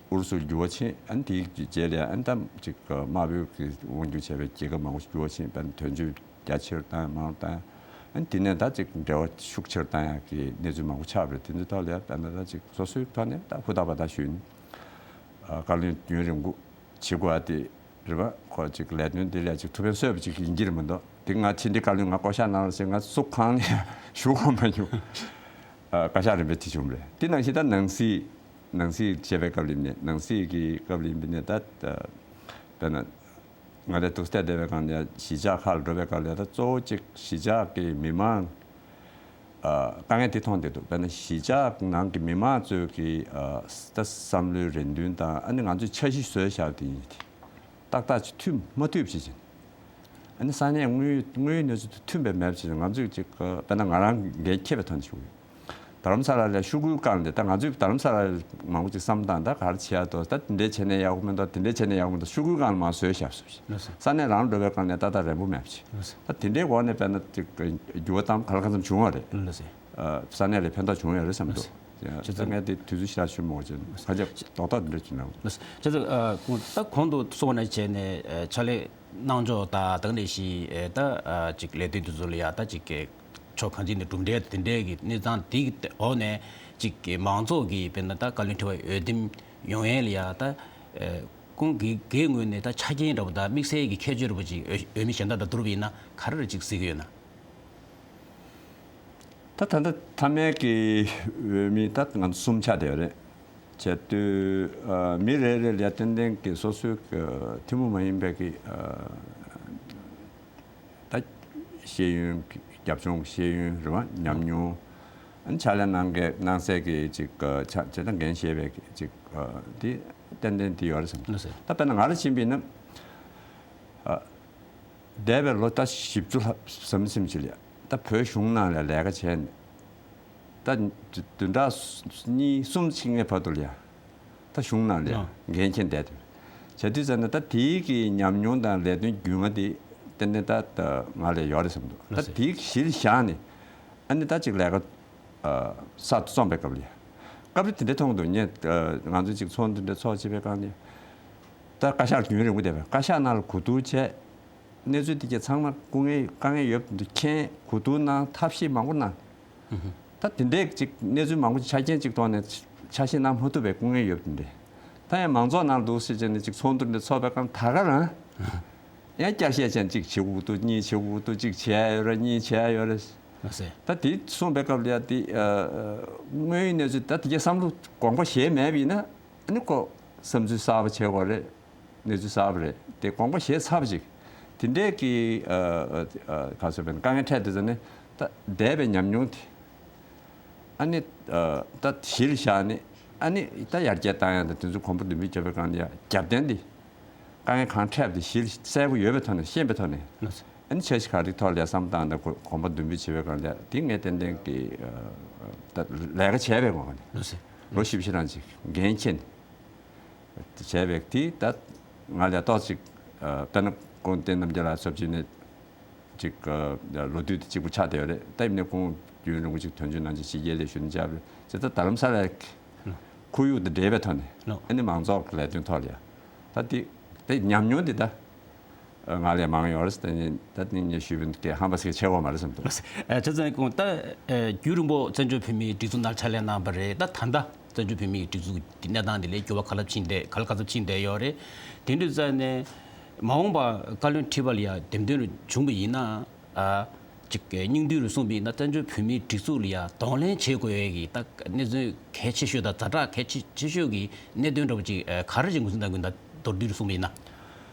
ཨུ་རུ་སུར་འགྱུར་བ་ཕྱིན། ཨ་ནི་དེའི་རྗེས་ལ་ཨ་ནི་ད་ཅིག་དམར་པོའི་གི་དབང་སྒྱུར་བྱས་པའི་རྒྱལ་ཁབ་མང་པོ་ཞིག་འགྱུར་བ་ཕྱིན། དཔེར་ན་དོན་གཅོད་རྒྱ་ཆེ་རུ་བཏང་ཡ་མང་རུ་བཏང་ཡ། ཨ་ནི་དེ་ནས་ད་ཅིག་འབྲེལ་བ་ཤུགས་ཆེ་རུ་བཏང་ཡ་གི་གནས་ཚུལ་མང་པོ་ཆགས་པ་རེད། དེ་ཚོའི་ཐོག་ལ་ཡ་དཔེར་ན་ད་ཅིག་སོ་སོའི་ཐོག་ནས་ད་ཧུར་ཐག་པ་ད་ཞུས་ནས་ཨ་བཀའ་བློན་རྒྱུན་རིང་པོ་བྱེད་དགོས་ཡ་དེ་རེད་པ། ཁོ་ཅིག་ལས་དོན་དེ་ལ་ཅིག་ཐུགས་ཕན་གསོས་པ་ཅིག་ཡིན་གྱི་རེད་མ་གཏོགས། དེ་ང་ཕྱི་འབྲེལ་བཀའ་བློན་ང་བསྐོ་བཞག་གནང་རོགས་ཟེར་ང་སུ་གང་ནས་ཞུ་དགོས་མ་བྱུང་། ཨ་བཀའ་ཤག་རིམ་པས་དེ་བྱུང་བ་རེད། དེ་ནང་བཞིན་ད་ནང་སྲིད། ནང་སྲིད་བྱེད་པའི་སྐབས་ལ་ཡིན་ནའི། ནང་སྲིད་ཀྱི་སྐབས་ལ་ཡིན་པ་ཡིན་ནའི་ད་ད་དཔེར་ན་ང་རའི་ཐུགས་སྲས་བསྡད་པའི་སྒང་ནས་གཞིས་ཆགས་ཁག་ལ་འགྲོ་བའི་སྐབས་ལ་ད་གཙོ་བོ་གཅིག་གཞིས་ཆགས་ཀྱི་མི་མང་ཨ་དཀའ་ངལ་དེ་མཐོང་བསྡད་འདུག་དཔེར་ན་གཞིས་ཆགས་ནང་གི་མི་མང་ཚོའི་གི་ཨ་ད་བསམ་བློའི་རེ་འདུན་དང་། ཨ་ནི་ང་ཚོས་འཆར་གཞི་བཟོས་བཞག་པ་དེ་ཡིན། ཏག་ཏག་ཅིག་མཐུན་མ་མཐུན་བྱེད་ཅིང་། ཨ་ནི་ས་གནས་དངོས་དངོས་ཡོད་གནས་ཚུལ་དང་མཐུན་པའི་མེད་པ་བྱེད་ཅིང་། ང་ཚོས་ཅིག་དཔེར་ན་ང་རང་འགན་འཁྱེར་བའི་ཐོག་ནས་ཞུ་གི་ཡོད། རྡ་རམ་ས་ལ་ལ་ཤོག་གུའི་སྒང་ལ། ད་ང་ཚོས་རྡ་རམ་ས་ལ་ལ་མང་པོ་ཅིག་བསམ་བཏང་། ད་ག་རེ་བྱེད་ཡག་འདུག་ད་དེ་འདྲས་བྱས་ན་ཡག་པོ་མི་འདུག་དེ་འདྲས་བྱས་ན་ཡག་པོ་མི་འདུག་ཤོག་གུའི་སྒང་ལ་མར་བཟོས་བཞག་བཟོས་བཞག་ལགས་སོ། ས་གནས་རང་འགྲོ་བའི་སྒང་ལ་ཏག་ཏག་རན་པོ་མེད་པ་ཅིག་ལགས་སོ། ད་དེ་འདྲའི་འོག་ནས་དཔེར་ན་ཅིག་འགྱུར་བ་གཏོང་ག་ལ་གང་འཚམ་བྱུང་བ་རེད། ལགས་སོ། ཨ། ས་གནས་ལ་ཕན་ཐོགས་བྱུང་ཡོད་རེད་བསམ་འདུག་ལགས་སོ། ད་ངས་དེ་དུས་ཚོད་ཞེ་དྲག་ཞུ་མི་དགོས་ཀྱི། ལགས་སོ། ག་ཅིག་རྡོག་རྡོག་འདི་འདྲ་ཅིག་གནང་། ལགས་སོ། ད་གོང་དུ་གསུངས་པ་ནང་བཞིན་བྱས་ནས་ཕྱག་ལས་གནང་ཕྱོགས་དང་། ད་ག་ནང་བཞིན་ད་ཅིག་ལས་དོན་དེ་ཚོ་ལ་ཡ་ད་ཅིག་ཕྱོགས་གང་ཅིའི་ནས་གྲུབ་འབྲས་དེ་འདྲའི་གི་གནས་སྟངས་དེའི་འོག་ནས་ཅིག་གི་མང་ཚོགས་ཀྱི་དཔེར་ན་ད་བཀའ་བློན་ཁྲི་པ་འོས་འདེམས་ཡོང་ཡས་ལ་ཡ་ད་ཁོང་གི་གི་ངོས་ནས་ད་ཆ་རྐྱེན་འདྲ་པོ་དང་དམིགས་བསལ་གྱི་ཁྱད་ཆོས་འདྲ་པོ་ཅིག་འོས་འོས་མི་གཞན་དག་དང་བསྡུར་བ་ཡིན་ན་ག་རེ་རེ་ཅིག་གཟིགས་ཀྱི་ཡོད་ན། ད་ད་ལྟ་མཐའ་མའི་གི་འོས་མི་ད་ང་ཚོ་གསུམ་ཆགས་བསྡད་ཡོད་རེད། བྱས་དུས་ཨ་མི་རེ་རེ་ལ་ཡ་ཏན་ཏན་གྱི་སོ་སོའི་གི་ཐུན་མོང་མ་ཡིན་པའི་གི་ཨ་ད་ཤེས་ཡོན་གྱི་རྒྱབ་ལྗོངས། ཤེས་ཡོན་རེད་བ། ཉམས་མྱོང་། ཨ་ནི་ཕྱག་ལས་གནང་གི་གནང་སའི་གི་ཅིག་ཨ་ཆ་བྱས་ན་འགན་བཞེས་པའི་གི་ཅིག་ཨ་དེ་ཏན་ཏན་དེ་ཡོད་རེད་བསམ། ལགས་སོ། ད་དཔེར་ན་ང་ལ་ཕྱིན་པ་ཡིན་ན་ཨ་འདས་པའི་ལོ་ད་བཞི་བཅུ་ལྷག་ཟིན་ཟིན་ཅིག་ལ་ཡ་ད་བོད་གཞུང་ནང་ལ་ལས་ཀ་བྱས་ནས། ད་བདུན་ཕྲག་གཉིས་གསུམ་ཅིག་སྔའི་བར་དུ་ལ་ཡ་ད་གཞུང་ནང་ལ་ཡ་ལགས། འགན་འཁྱེར་བསྡད་དེ། བྱས་དུས་ཙམ་ན་ད་དེའི་གི་ཉམས་མྱོང་དང་ལས་དོན་རྒྱུས་མངའ་དེ་ཏན་ཏན་ད་ད་ང་ལ་ཡོད་རེད་བསམ་འདུག་ད་ལགས་སོ། དེའི་གཞི་ལ་བཞག་ནས་ཨ་ནི་ད་ཅིག་ལས་ཀ་ཨ་གསར་དུ་རྩོམ་པའི་སྐབས་ལ་ཡ། སྐབས་རེ་དེ་འདྲ་མཐོང་གི་འདུག་ངས་ཨ་ང་ཚོ་ཅིག་ཚོགས་འདུ་འདྲ་ཚོགས་བྱེད་པའི་སྒང་ལ་ཡ། ད་བཀའ་ཤག་རྒྱུན་རིང་པོ་བསྡད་པས། བཀའ་ཤག་ནང་ལ་གོ་བསྡུར་བྱས། གནས་ཚུལ་དེ་གྱད་ཚང་མ་སྐུ་ངལ་དཀའ་ངལ་ཡོད་པ་འདུག་མཁྱེན། གོ་བསྡུར་གནང་། ཐབས་ཤེས་མང་པོ་གནང་། ད་དེ་འདྲའི་ཅིག་གནས་ཚུལ་མང་པོ་ཅིག་ཆ་རྐྱེན་ཅིག་ཐོག་ནས་ཆ་ཤས་གནང་མ་ཐུབ་པའི་སྐུ་ངལ་ཡོད་པ་འདི་འདྲ། ད་ཡང་མང་ཚོགས་ནང་འདུག་ཟེར་བྱས་ནས་ཅིག་ཚོགས་འདུ་འདི་ཚོགས་པའི་སྐབས་ད་ག་རང་ཡང་བསྐྱར་བཤད་བྱས་ཅིག་བྱེད་དགོས་འདུག་གཉིས་བྱེད་དགོས་འདུག་གཅིག་བྱས་ཡོད་རེད། གཉིས་བྱས་ཡོད་རེད། ལགས་སེ། ད་དེ་གསུངས་པའི་སྐབས་ལ་ཡ་དེ་དངོས་ཡོད་གནས་ཚུལ་ད་དེ་གྱད་བསམ་བློ་དགོངས་པ་བཞེས་མེད་པ་ཡིན་ན་ཨ་ནི་ཁོ་བསམ་ཚུལ་གསར་པ་བྱེད་དགོས་རེད། གནས་ཚུལ་གསར་པ་རེད། དེ་དགོངས་པ་བཞེས་ཚར་བ་ཅིག་དེ་འདྲའི་གི་ཨ་ཨ་ག་ཟེར་བས་ན་དཀའ་ངལ་འཕྲད་དེ་ཚོ་ནི་ད་འདས་པའི་ཉམས་མྱོང་དེ་ཨ་ནི་ཨ་ད་གཞི་ལ་བཞག་ནས་ཨ་ནི་ད་ཡར་རྒྱས་བཏང་ཡག་དང་དེ་ཚོ་གོམ་པ་མདུན་སྤོས་བྱེད་པའི་སྒང་ལ་ཡ་རྒྱབ་རྟེན་དེ་དཀའ་ངལ་གང་འཕྲད་དེ་གཞི་ལ་གསལ་པོ་ཡོད་པའི་ཐོག་ནས་ཤེས་པའི་ཐོག་ནས་ཨ་ནི་འཆར་གཞི་ག་རེ་ཐོག་ལ་ཡ་བསམ་བཏང་དང་གོ་གོམ་པ་མདུན་སྤོས་བྱེད་པའི་སྒང་ལ་ཡ་དེ་ངས་ཏན་ཏན་གི་ཨ་ད་ལས་ཀ་བྱས་པའི་ངོ་ནས་ལོ་བཞི་བཅུ་རང་ཅིག་འགན་འཁྱེར་ནས། བྱས་པའི་དེ་ད་ང་ལས་ཏོག་ཅིག་ཨ་དཔེར་ན་ཀུན་བསྟན་རྣམ་རྒྱལ་ལགས་ཚབ་ཅིག་ནས་ཅིག་ཨ་ལོ་དུས་དེ་གཅིག་པུ་ཆགས་བསྡད་ཡོད་རེད། ད་ཡིན་ནའི་ཁོང་རྒྱུན་རིང་པོ་ཅིག་དོན་གཅོད་གནང་ཅིག་ཕྱི་རྒྱལ་ལ་བཞུགས་ནས་བྱས་པ་རེད། ཅེས་ད་རྡ་རམ་ས་ལའི་ཁོར་ཡུག་དང་འབྲེལ་བའི་ཐོག་ནས་ལགས། ཨ་ནི་མང་ཚོགས་ཀྱི་ལས་དོན་ཐོག་ལ་ཡ་ད་དེ་དེ་ཉམས་མྱོང་དེ་ད་ང་ལས་མང་ཡོད་རེད། ད་ནི་ད་ནི་ངས་ཞུས་པའི་གི་ཧམ་པ་ཟེར་བྱེད་དགོས་མ་རེད་བསམ་འདུག་ཨ་ཆ་ཚང་ཁོང་ད་ཨ་རྒྱུན་རིང་པོ་བཙན་བྱོལ་བོད་མིའི་སྒྲིག་འཛུགས་ནང་ཕྱག་ལས་གནང་བ་རེད། ད་ད་ལྟ་བཙན་བྱོལ་བོད་མིའི་སྒྲིག་འཛུགས་ཀྱི་གནས་སྟངས་འདི་ལས་འགྱུར་བ་ག་ལ་ཕྱིན་བསྡད་ག་ལ་ག་ཚོད་ཕྱིན་བསྡད་ཡོད་རེད། དེ་འདྲ་ཙང་ནས་མ་འོངས་པ་བཀའ་བློན་ཁྲི་པ་ལ་ཡ་འདེམས་ཐོན་བྱུང་བ་ཡིན་ན་ཨ་ཅིག་སྙིང་བསྡུས་རུ་གསུངས་པ་ཡིན་ན་བཙན་བྱོལ་བོད་མིའི་སྒྲིག་འཛུགས་ལ་ཡ་གདོང་ལེན་བྱེད་དགོས་ཡས་ཀྱི་ད་གནད་དོན་གལ་ཆེ་ཤོས་དང་ཛ་དྲག་གལ་ཆེ་ཆེ་ཤོས་ཀྱི་གནད་དོན་འདྲ་པོ་ཅིག་ག་རེ་ཅིག་ངོས་འཛིན་གནང་དགོས་ཡིན་ད་མདོར་བསྡུས་རུ་གསུངས་པ་ཡིན་ན།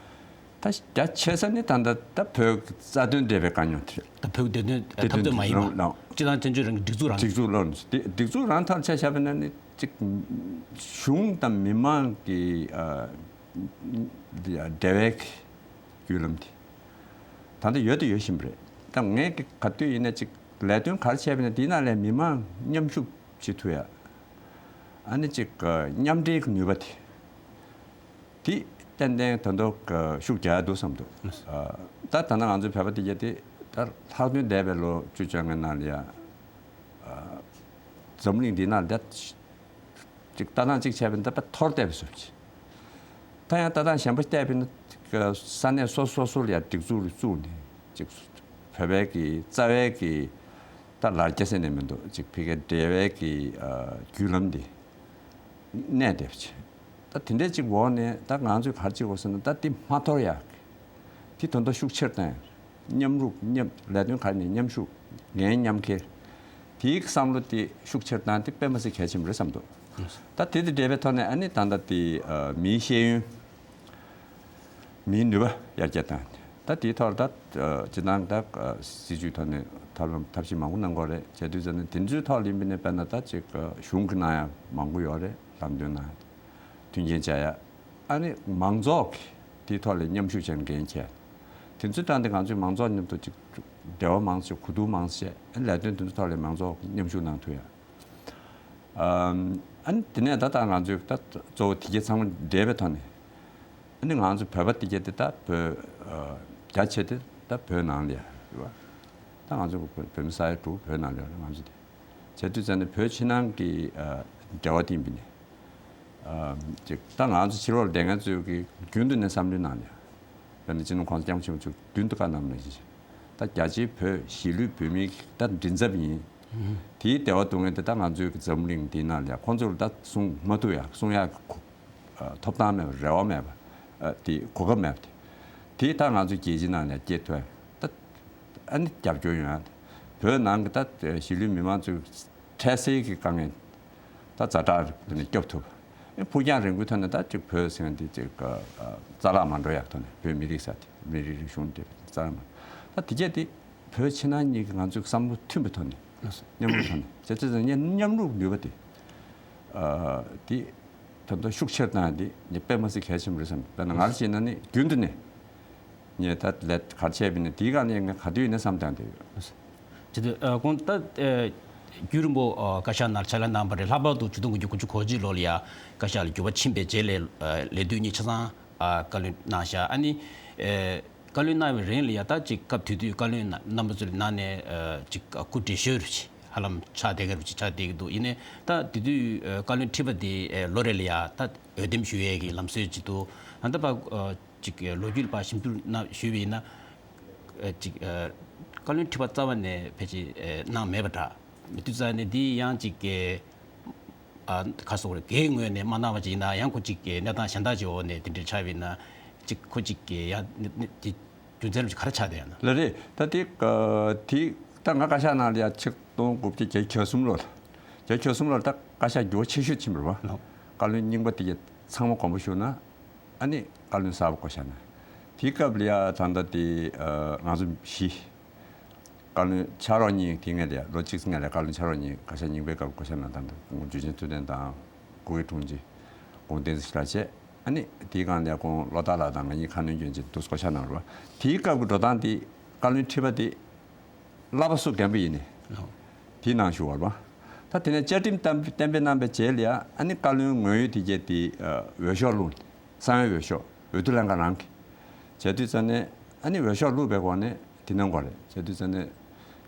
ད་རྒྱ་ཆེ་ས་ནི་ད་ལྟ་ད་བོད་ཀྱི་རྩ་དོན་འབྲེལ་བའི་དཀའ་རྙོག་དེ་རེད། ད་བོད་ཀྱི་བདེ་དོན་བདེ་འཐབ་དོན་རྩོད་མ་ཡིན་པ་ལགས། སྤྱི་བཏང་བཙན་བྱོལ་རང་གི་སྒྲིག་འཛུགས་རང་སྒྲིག་འཛུགས་ལོག་ནས་སྒྲིག་འཛུགས་རང་ཐོག་ཆ་བཞག་པ་ན་ནི་གཅིག་གཞུང་དང་མི་མང་གི་ཨ་འབྲེལ་བའི་བརྒྱུད་ལམ་དེ་ད་ལྟ་ཡོད་དུ་ཡོད་བཞིན་པ་རེད། ད་ངས་ག་དུས་ཡིན་ན་གཅིག་ལས་དོན་ག་རེ་བྱས་པ་ཡིན་ན་དེའི་ནང་ལ་མི་མང་མཉམ་ཞུགས་བྱེད་ཐུབ་ཡ། ཨ་ནི་གཅིག་མཉམ་འབྲེལ་གྱི་ནུས་པ་དེ། དེ་ཏན་ཏན་ད་དུང་ཤུགས་རྒྱག་ཡ་འདུག་བསམ་འདུག་ཨ་ད་ད་ལྟ་ང་ཚོའི་བོད་པ་དེ་གྱད་དེ་ད་ལྷག་དོན་འདས་པའི་ལོ་བཅུ་བཅོ་ལྔའི་ནང་ལ་ཡ་ཨ་འཛམ་གླིང་འདི་ནང་ད་ཅིག་ལྟ་སྟངས་གཅིག་བྱས་པ་ཡིན་ན་ད་དཔེ་འཐོར་བསྡད་པའི་བཟོ་ཅིག་ད་ཡང་ལྟ་སྟངས་གཞན་པ་བལྟས་པ་ཡིན་ན་ས་གནས་སོ་སོ་སོ་ལ་ཡ་སྒྲིག་འཛུགས་རུ་བཙུགས་ནས་ཅིག་བོད་པའི་གི་རྩ་བའི་གི་ད་ལར་རྒྱ་ཟེར་ནས་མི་འདུག་ཅིག་ཕ་གིའི་འབྲེལ་བའི་གི་ཨ་བརྒྱུད་ལམ་འདི། གནས་བསྡད་པ་བྱས། ད་དེ་འདྲའི་ཅིག་འོག་ནས་ད་ང་ཚོས་ག་རེ་བྱེད་དགོས་ཟེར་ན་ད་འདི་མ་འཐོར་ཡག་གི། འདི་ད་དུང་ཤུགས་ཆེར་བཏང་ཡག་མཉམ་རུབ་མཉམ་ལས་དོན་ག་རེ་ནས་མཉམ་ཞུགས་འགན་མཉམ་འཁྱེར། དེའི་བསམ་བློ་དེ་ཤུགས་ཆེར་བཏང་དེ་དཔེ་མི་སྲིད་གལ་ཆེན་པོ་རེད་བསམ་འདུག་ད་དེ་དང་འབྲེལ་བའི་ཐོག་ནས་ཨ་ནི་ད་ལྟ་དེ་མིའི་ཤེས་ཡོན། མིའི་ནུས་པ་ཡར་རྒྱས་བཏང་། ད་དེའི་ཐོག་ལ་ད་སྤྱིར་བཏང་ད་སྲིད་བྱུས་ཐོག་ནས་ཐབས་ལམ་ཐབས་ཤེས་མང་པོ་གནང་དགོས་རེད། བྱས་དུས་ཙམ་ནས་དེ་ཚོའི་ཐོག་ལ་ཡིན་པ་ནས་དཔེར་ན་ད་ཅིག་གཞུང་གིས་གནང་ཡ་མང་པོ་ཡོད་རེད། ལམ་སྟོན་གནང་ཡ། མཐུན་རྐྱེན་སྦྱར་ཡ། ཨ་ནི་མང་ཚོགས་ཀྱིས་དེའི་ཐོག་ལ་མཉམ་ཞུགས་བྱས་ནས་འགན་འཁྱེར། དེ་ཚོའི་སྟེང་དུ་ང་ཚོས་མང་ཚོགས་མཉམ་དུ་ཅིག་འབྲེལ་བ་མང་ཙམ་གོ་བསྡུར་མང་ཙམ་བྱས། ཨ་ནི་ལས་དོན་དེ་ཚོའི་ཐོག་ལ་མང་ཚོགས་མཉམ་ཞུགས་གནང་ཐུབ་ཡ། ཨ་ནི་དེ་ནས་ད་ལྟ་ང་ཚོས་ད་གཙོ་བོ་དེ་གྱད་ཚང་མ་འདྲེས་པའི་ཐོག་ནས། ཨ་ནི་ང་ཚོ་བོད་པ་དེ་གྱད་དེ་ད་བོད་རྒྱ་ཆེ་དེ་ད་བོད་ནང་ལ་ཡ་རེད་བ། ད་ང་ཚོ་བོད་མི་ས་ཡ་དྲུག་བོད་ནང་ལ་ཡོད་རེད་ང་ཚོ་དེ། བྱས་དུས་ཙང་ནས་བོད་ཕྱི་ནང་གི་འབྲེལ་བ་དེ་ཡིན་པ་ནས། ཅིག་ད་ང་ཚོ་ཕྱི་ལོགས་ལ་བསྡད་མཁན་ཚོས་ཀྱི་རྒྱུན་དུ་ནས་བསམ་བློའི་ནང་ནས། ཡང་ན་སྤྱི་ནོར་༸གོང་ས་༸སྐྱབས་མགོན་ཆེན་པོ་མཆོག་མདུན་དུ་བཀའ་གནང་བ་ནང་བཞིན་བྱས། ད་རྒྱ་ཆེའི་བོད་གཞིས་ལུས་བོད་མིའི་ད་མགྲིན་ཚབ་ཡིན། དེའི་འབྲེལ་བ་འདུག་མཁན་དེ་ད་ང་ཚོའི་གི་འཛམ་གླིང་འདིའི་ནང་ལ་ཡ་ཁོང་ཚོར་ད་གསུང་མ་ཐུབ་ཡ་གསུང་ཡ་གི་གོ་ཐོབ་ཐང་མེད་པ་རེ་བ་མེད་པ། དེ་གོ་སྐབས་མེད་པ་དེ། དེ་ད་ང་ཚོའི་རྒྱལ་སྤྱིའི་ནང་ནས་སྐྱེས་ཐུབ་ཡ་ད་ཨ་ནི་རྒྱབ་སྐྱོར་ཡོང་ཡ་དེ། བོད་ནང་གི་ད་གཞིས་ལུས་མི་མང་ཚོའི་འཕྲལ་སེལ་གྱི་དཀའ་ངལ་ད་ཛ་དྲག་ནས་སྐྱོབ་ཐུབ། ཨེ་ཕུགས་རྒྱང་རིང་པོའི་ཐོག་ནས་ད་ཅིག་བོད་ཟེར་མཁན་འདི་ཅིག་རྩ་བརླག་མ་འགྲོ་ཡག་ཐོག་ནས་བོད་མི་རིགས་ས་དེ་མི་རིགས་རིག་གཞུང་དེ་རྩ་བརླག་མ། ད་དེ་གྱད་དེ་བོད་ཕྱི་ནང་གཉིས་ཀྱི་ང་ཚོའི་བསམ་བློ་མཐུན་པའི་ཐོག་ནས་མཉམ་རུབ་ཐོག་ནས་བྱས་ཙང་ངས་མཉམ་རུབ་ནུས་པ་དེ་དེ་ད་ལྟ་ཤུགས་ཆེར་བཏང་ཡ་དེ་ངས་དཔེ་མ་སྲིད་གལ་ཆེན་པོ་རེད་བསམ། དཔེར་ན་ང་རང་བྱས་ན་ནི་རྒྱུན་དུ་ནས། ངས་ད་ལས་ག་རེ་བྱས་པ་ཡིན་ན་དེའི་སྒང་ནས་ངས་ག་དུས་ཡིན་ན་བསམ་བཏང་བསྡད་ཡོད། བྱས་ཙང་ཨ་ཁོང་ད་ཨ་རྒྱུན་རིང་པོ་ཨ་བཀའ་ཤག་ནང་ཕྱག་ལས་གནང་བ་རེད། ལྷག་པར་དུ་ཆིག་སྟོང་དགུ་བརྒྱ་དགུ་བཅུ་གོ་གཅིག་ལོ་ལ་ཡ་བཀའ་ཤག་ལ་འགྱུར་བ་ཕྱིན་པའི་རྗེས་ལ་ཨ་ལས་དུས་གཉིས་ཆ་ཚང་ཨ་བཀའ་བློན་གནང་བཞག་ཨ་ནི་ཨ་བཀའ་བློན་གནང་བའི་རིང་ལ་ཡ་ད་ཅིག་སྐབས་དེ་དུས་བཀའ་བློན་རྣམ་པ་ཚོའི་ནང་ནས་ཨ་ཅིག་ཨ་སྐུ་བགྲེས་ཤོས་རུ་ཅིག་ཧ་ལམ་ཆགས་བསྡད་མཁན་རུ་ཅིག་ཆགས་བསྡད་ཀྱི་འདུག་ཡིན་ནའི་ད་དེ་དུས་ཨ་བཀའ་བློན་ཁྲི་པ་དེ་ཨ་ལོ་རེ་ལ་ཡ་ད་འོས་འདེམས་ཞུ་ཡས་ཀྱི་ལམ་སྲོལ་ཅིག་འདུག་ད་ལྟ་བར་ཨ་ཅིག་ལོ་རྒྱུས་ལ་ཕར་ཞིབ་འཇུག་གནང་ཞུས་པ་ཡིན་ན། ཅིག་བཀའ་བློན་ཁྲི་པ་རྩ་བ་ནས་ཕལ་ཆེར་གནང་མེད་པ་འདྲ། མི་དུས་ཙ་ནས་འདི་ཡང་ཅིག་ཁ་སོགས་རེ་འགའི་ངོས་ནས་མ་གནང་བ་ཅིག་ཡིན་ན་ཡང་ཁོ་ཅིག་གནས་སྟངས་གཞན་དག་ཅིག་འོག་ནས་དེ་འདྲ་ཆགས་པ་ཡིན་ན་ཅིག་ཁོ་ཅིག་ཡང་དེ་རྒྱུ་མཚན་རུ་ཅིག་ག་རེ་ཆགས་བསྡད་ཡོད་ན། ལགས་རེད། ད་དེ་དེ་ད་ང་བཀའ་ཤག་ནང་ལ་ཡང་ཆིག་སྟོང་དགུ་བརྒྱ་བརྒྱད་ཅུ་གྱ་གསུམ་ལོ་ལ་བརྒྱད་ཅུ་གྱ་གསུམ་ལོ་ལ་ད་བཀའ་ཤག་འགྱུར་བ་ཆེ་ཤོས་ཕྱིན་པ་རེད་བ། བཀའ་བློན་རྙིང་པ་དེ་གྱད་ཚང་མ་དགོངས་པ་ཞུ་ན། ཨ་ནི་བཀའ་བློན་གསར་པ་བསྐོ་བཞག་ན། དེའི་སྐབས་ལ་ཡ་ད་ལྟ་དེ་ང་ཚོ་བཞི། བཀའ་བློན་ཕྱག་རོགས་གཉིས་དེ་སྔ་ལ་ཡ་ལོ་གཅིག་སྔ་ལ་བཀའ་བློན་ཕྱག་རོགས་གཉིས་བཀའ་ཤག་རྙིང་པའི་སྐབས་བསྐོ་བཞག་ན་ད་ལྟ་ཁོང་འཇུ་ཆེན་ཐུབ་བསྟན་དང་ཀུ་ཝེ་དྲུང་ཆེ་ཁོང་བསྟན་འཛིན་ཞི་ལགས་བྱས། ཨ་ནི་དེའི་སྒང་ལ་ཡ་ཁོང་བློ་བདག་ལགས་དང་ང་གཉིས་ཁ་སྣོན་སྐྱོན་བྱས་འདུག་བསྐོ་བཞག་གནང་རོགས། དེའི་སྐབས་ཀྱི་འགྲོ་སྟངས་དེ་བཀའ་བློན་ཁྲི་པ་དེ། བསླབ་པ་སུ་རྒན་པོ་ཡིན་ནི། དེའི་ནང་ཞུགས་པ་རེད་བ། ད་དེ་ནས་བཅའ་ཁྲིམས་གཏན་གཏན་འབེབས་གནང་བའི་རྗེས་ལ་ཡ་ཨ་ནི་བཀའ་བློན་ངོ་ཡོད་དེ་གྱད་དེ་འོས་ཤོག་བླུགས། གསང་བའི་འོས་ཤོག་འོས་བསྡུ་ལྷན་ཁང་རང་གི་བྱས་དུས་ཙ་ནས་ཨ་ནི་འོས་ཤོག་བླུགས་པའི་སྒོ་ནས་དེ་གནང་དགོས་རེད། བྱས་དུས་ཙ་ནས་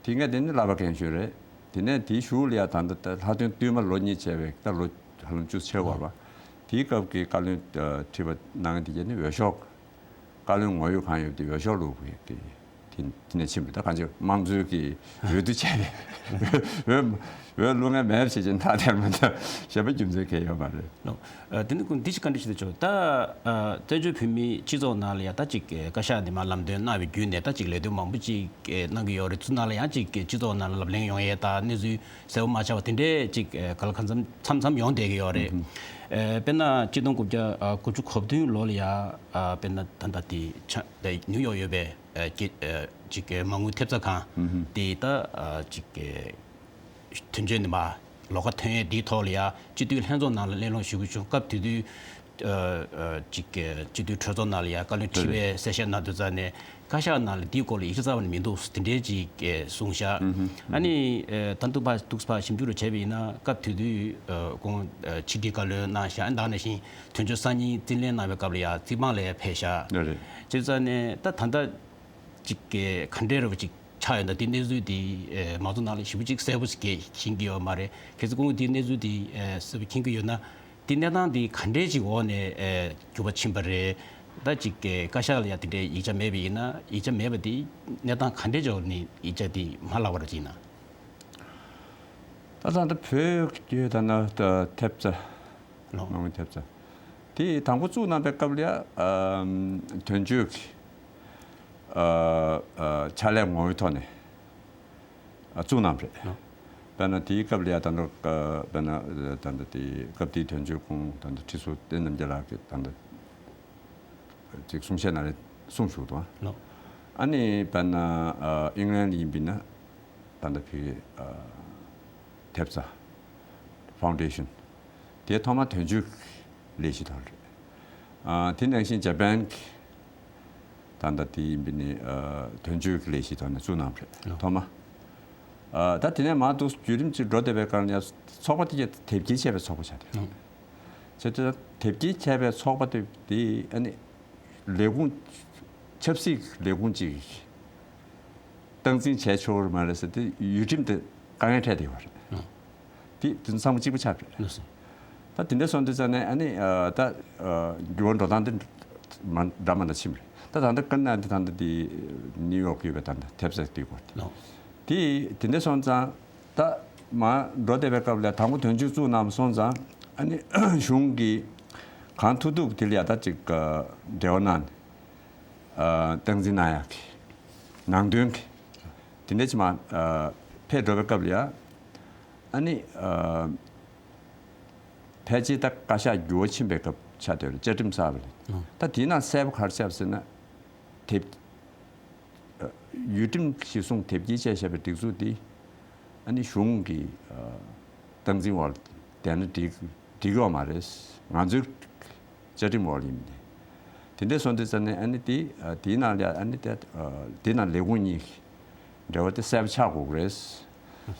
དེ་སྔ་དེ་ནི་བསླབ་པ་རྒན་ཤོས་རེད། དེ་ནས་དེའི་གཞུག་ལ་ཡ་ད་ལྟ་ད་ལྷག་དོན་བསྟུད་མར་ལོ་གཉིས་བྱས་པའི་ད་ལོ་ཧ་ལམ་བཅུ་ཕྱེད་བར་བ། དེའི་སྐབས་ཀྱི་བཀའ་བློན་ཁྲི་པ་གནང་དེ་གྱད་ནི་འོས་ཤོག་བཀའ་བློན་ངོ་ཡོད་གང་ཡོད་དེ་འོས་ཤོག་བླུགས་དགོས་ཀྱི་དེ་དེ་ནས་ཕྱིན་པ་ད་གང་ཅི་དམངས་གཙོའི་གི་འོས་བསྡུ་བྱས་ནས་འོས་འོས་བླུགས་མཁན་མེད་པ་བྱེད་ཀྱི་ཐག་དེར་མ་ད་གཞན་པ་རྒྱུ་མཚན་གང་ཡོད་མ་རེད། ཨ་དེ་ནི་ཀུན་འདི་ཞིག་བཀའ་འདྲི་ཞུ་ཆོག་ད་ཨ་བཙན་བྱོལ་བོད་མིའི་སྤྱི་ཚོགས་ནང་ལ་ཡ་ད་ཅིག་བཀའ་ཤག་འདི་མ་ལམ་སྟོན་གནང་བའི་བརྒྱུད་ནས་ད་ཅིག་ལས་དོན་མང་པོ་ཅིག་གནང་གི་ཡོད་རེད། ཚུར་ནང་ལ་ཡང་ཅིག་སྤྱི་ཚོགས་ནང་ལ་ལབ་གླེང་ཡོང་ཡས་ད་གནས་ཚུལ་གསལ་པོ་མ་ཆགས་པ་དེ་འདྲས་ཅིག་ག་ལ་གང་འཚམ་མཚམས་མཚམས་ཡོང་བསྡད་ཀྱི་ཡོད་རེད། ཨ་དཔེར་ན་གཅིག་སྟོང་དགུ་བརྒྱ་དགུ་བཅུ་གོ་བདུན་ལོ་ལ་ཡ་ཨ་དཔེར་ན་ད་ལྟ་དེ་ཆ་དེ་ནིའུ་ཡོག་ཡོད་པའི་ཨ་ཀྱི་ཨ་ཅིག་གི་མ་དངུལ་ཐེབས་རྩ་ཁང་དེ་ད་ཨ་ཅིག་གི་དོན་གཅོད་ནི་མ་ལོགས་ཀ་ཐོན་ཡས་དེའི་ཐོག་ལ་ཡ་སྤྱི་འཐུས་ལྷན་ཚོགས་ནང་ལ་གླེང་སློང་ཞུ་དགོས་བྱུང་སྐབས་དེ་དུས། ཨ་ཨ་ཅིག་གི་སྤྱི་འཐུས་གྲོས་ཚོགས་ནང་ལ་ཡ་བཀའ་བློན་ཁྲི་པས་གསལ་བཤད་གནང་དུས་ཙང་ནས་བཀའ་ཤག་ནང་ལ་འདིའི་སྐོར་ལ་ཡིག་ཆ་རྩ་བ་ནས་མི་འདུག་དེ་འདྲའི་ཅིག་གི་གསུངས་ཤག་ཨ་ནི་ཨ་ད་དུང་ཕར་འདུག་ཕར་ཞིབ་འཇུག་རུ་བྱས་པ་ཡིན་ན་སྐབས་དེ་དུས་ཨ་ཁོང་ཨ་ཕྱི་དྲིལ་བཀའ་བློན་གནང་ཤག་ཨ་ནི་ད་ག་ནང་བཞིན་དོན་གཅོད་གསར་རྙིང་རྩིས་ལེན་གནང་བའི་སྐབས་ལ་ཡ་རྩིས་འབངས་ལ་ཡ་ཕེབས་ཤག་ལགས་རེད། བྱས་ཙང་ནས་ད་ད་ལྟ་ཅིག་གི་ག་འདྲའི་རུ་ཅིག་ཆགས་ཡོད་ན་དེ་གནས་ཚུལ་དེ་ཨ་མང་ཚོགས་ནང་ལ་ཞེ་པོ་ཅིག་གསལ་པོ་ཞིག་གི་ཤེས་ཀྱི་ཡོད་མ་རེད། གལ་སྲིད་ཁོང་གིས་དེ་གནས་ཚུལ་དེ་ཨ་གསལ་པོ་མཁྱེན་གྱི་ཡོད་ན། དེ་གནས་སྟངས་དེ་ག་འདྲའི་ཅིག་འོག་ནས་ཨ་འགྱུར་བ་ཕྱིན་པ་རེད། ད་ཅིག་གི་བཀའ་ཤག་ལ་ཡ་དེ་འདྲའི་ཡིག་ཆ་མེད་པ་ཡིན་ན་ཡིག་ཆ་མེད་པ་དེ་གནས་སྟངས་ག་འདྲའི་ཅིག་འོག་ནས་ཡིག་ཆ་དེ་མ་བརླག་པ་རེད་ཅིག་ན། ད་ད་ལྟ་བོད་ཀྱི་ད་ན་ཐེབས་རྩ་ལོ། མ་དངུལ་ཐེབས་རྩ་དེ་དང་པོ་བཙུགས་གནང་པའི་སྐབས་ལ་ཡ་ཨ་དོན་གཅོད་ཀྱི་ཨ་ཨ་ཕྱག་ལས་ངོ་བོའི་ཐོག་ནས། ཨ་བཙུགས་གནང་བ་རེད། ལགས། དཔེར་ན་དེའི་སྐབས་ལ་ཡ་ད་ལྟ་ཨ་དཔེར་ན་ད་ལྟ་དེ་སྐབས་དེའི་དོན་གཅོད་ཁོང་ད་ལྟ་ཁྲི་ཟུར་བསྟན་རྣམ་རྒྱལ་ལགས་ཀྱིས་ད་ལྟ་ཅིག་གསུང་བཤད་ནང་ལ་གསུངས་བཞུགས་འདུག་ལགས། ཨ་ནི་དཔེར་ན་ཨ་ཨིང་ལན་ཡིན་པ་ཡིན་ན་ད་ལྟ་ཕ་གི་ཨ་ཐེབས་རྩ་ཕའུན་ཌེ་ཤན་དེ་ཐོག་མ་དོན་གཅོད་ཀྱི་ལས་གཞི་ཐོག་རེད། ཨ་དེ་ནང་བཞིན་ཇ་པན་གྱི་ད་ལྟ་དེ་ཡིན་པ་ནི་ཨ་དོན་གཅོད་ཀྱི་ལས་གཞི་ཐོག་ནས་བཙུགས་གནང་བ་རེད། ལགས། ཐོག་མ། ཨ། ད་དེ་ནས་མར་འདུག་བརྒྱུད་རིམ་ཅིག་འགྲོ་བསྡད་པའི་སྒང་ལ་ཡང་ཚོགས་པ་དེ་གས་དེབ་སྐྱེལ་བྱས་པའི་ཚོགས་པ་ཆགས་ཏེ་ཡོད་རེད། བྱས་ཙང་དེབ་སྐྱེལ་བྱས་པའི་ཚོགས་པ་དེ་དེ་ཨ་ནི་ལས་ཁུངས་ཆབ་སྲིད་ལས་ཁུངས་ཅིག་སྟངས་འཛིན་བྱས་ཆོག་གི་མ་རེད་ཟེར་ཏེ་ཡུལ་ཁྲིམས་དེ་དཀའ་ངལ་འཕྲད་བསྡད་ཡོད་རེད། དེ་དེ་ཚང་མ་གཅིག་པ་ཆགས་པ་རེད། ད་དེ་འདྲ་སོང་དུས་ཙང་ནས་ཨ་ནི་ཨ། ད་ཨ། འགྱུར་བ་འགྲོ་སྟངས་དེ་མ་འདྲ་མ་འདྲ་ཕྱིན་པ་རེད། ད་ད་ལྟ་དཀར་ནག་དེ་ད་ལྟ་དེ་ནིའུ་ཡོག་ཡོད་པའི་ད་ལྟ་ཐེབས་རྩ་དེ་སྐོར་དེ། དེ་དེ་འདྲ་སོང་ཙང་ད་མར་འགྲོ་བསྡད་པའི་སྐབས་ལ་དང་པོ་དོན་གཅོད་བཙུགས་གནང་སོང་ཙང་ཨ་ནི་གཞུང་གིས་གང་ཐུབ་ཐུབ་དེ་ལ་ཡ་ད་ཅིག་འབྲེལ་བ་གནང་ནས་སྟངས་འཛིན་གནང་ཡག་གི་ནང་དོན་གི་དེ་འདྲ་ཅིག་མར་ཕེབས་འགྲོ་བའི་སྐབས་ལ་ཡ་ཨ་ནི། ཕལ་ཆེར་ད་བཀའ་ཤག་འགྱུར་བ་ཕྱིན་པའི་སྐབས་ཆགས་བསྡད་རེད། བཅའ་ཁྲིམས་གསར་པ་ལ། ད་དེའི་ནང་གསལ་པོ་ག་རེ་བཤད་པ་ཟེར་ན། དེབ། ཡུལ་ཁྲིམས་གཞི་བཟུང་དེབ་སྐྱེལ་བཅས་བྱས་པའི་སྒྲིག་འཛུགས་འདི་ཨ་ནི་གཞུང་གི་སྟངས་འཛིན་འོག་བསྡད་ན་འགྲིག་འགྲིག་ཡོད་མ་རེད། ང་ཚོའི་བཅའ་ཁྲིམས་འོག་ཡིན་མིན། དེ་འདྲ་སོང་དུས་ཙང་ནས་ཨ་ནི་དེ་དེའི་ནང་ལ་ཨ་ནི་དེ་དེའི་ནང་ལས་ཁུངས་གཉིས་འབྲེལ་བ་དེ་གསལ་པོ་ཆགས་དགོས་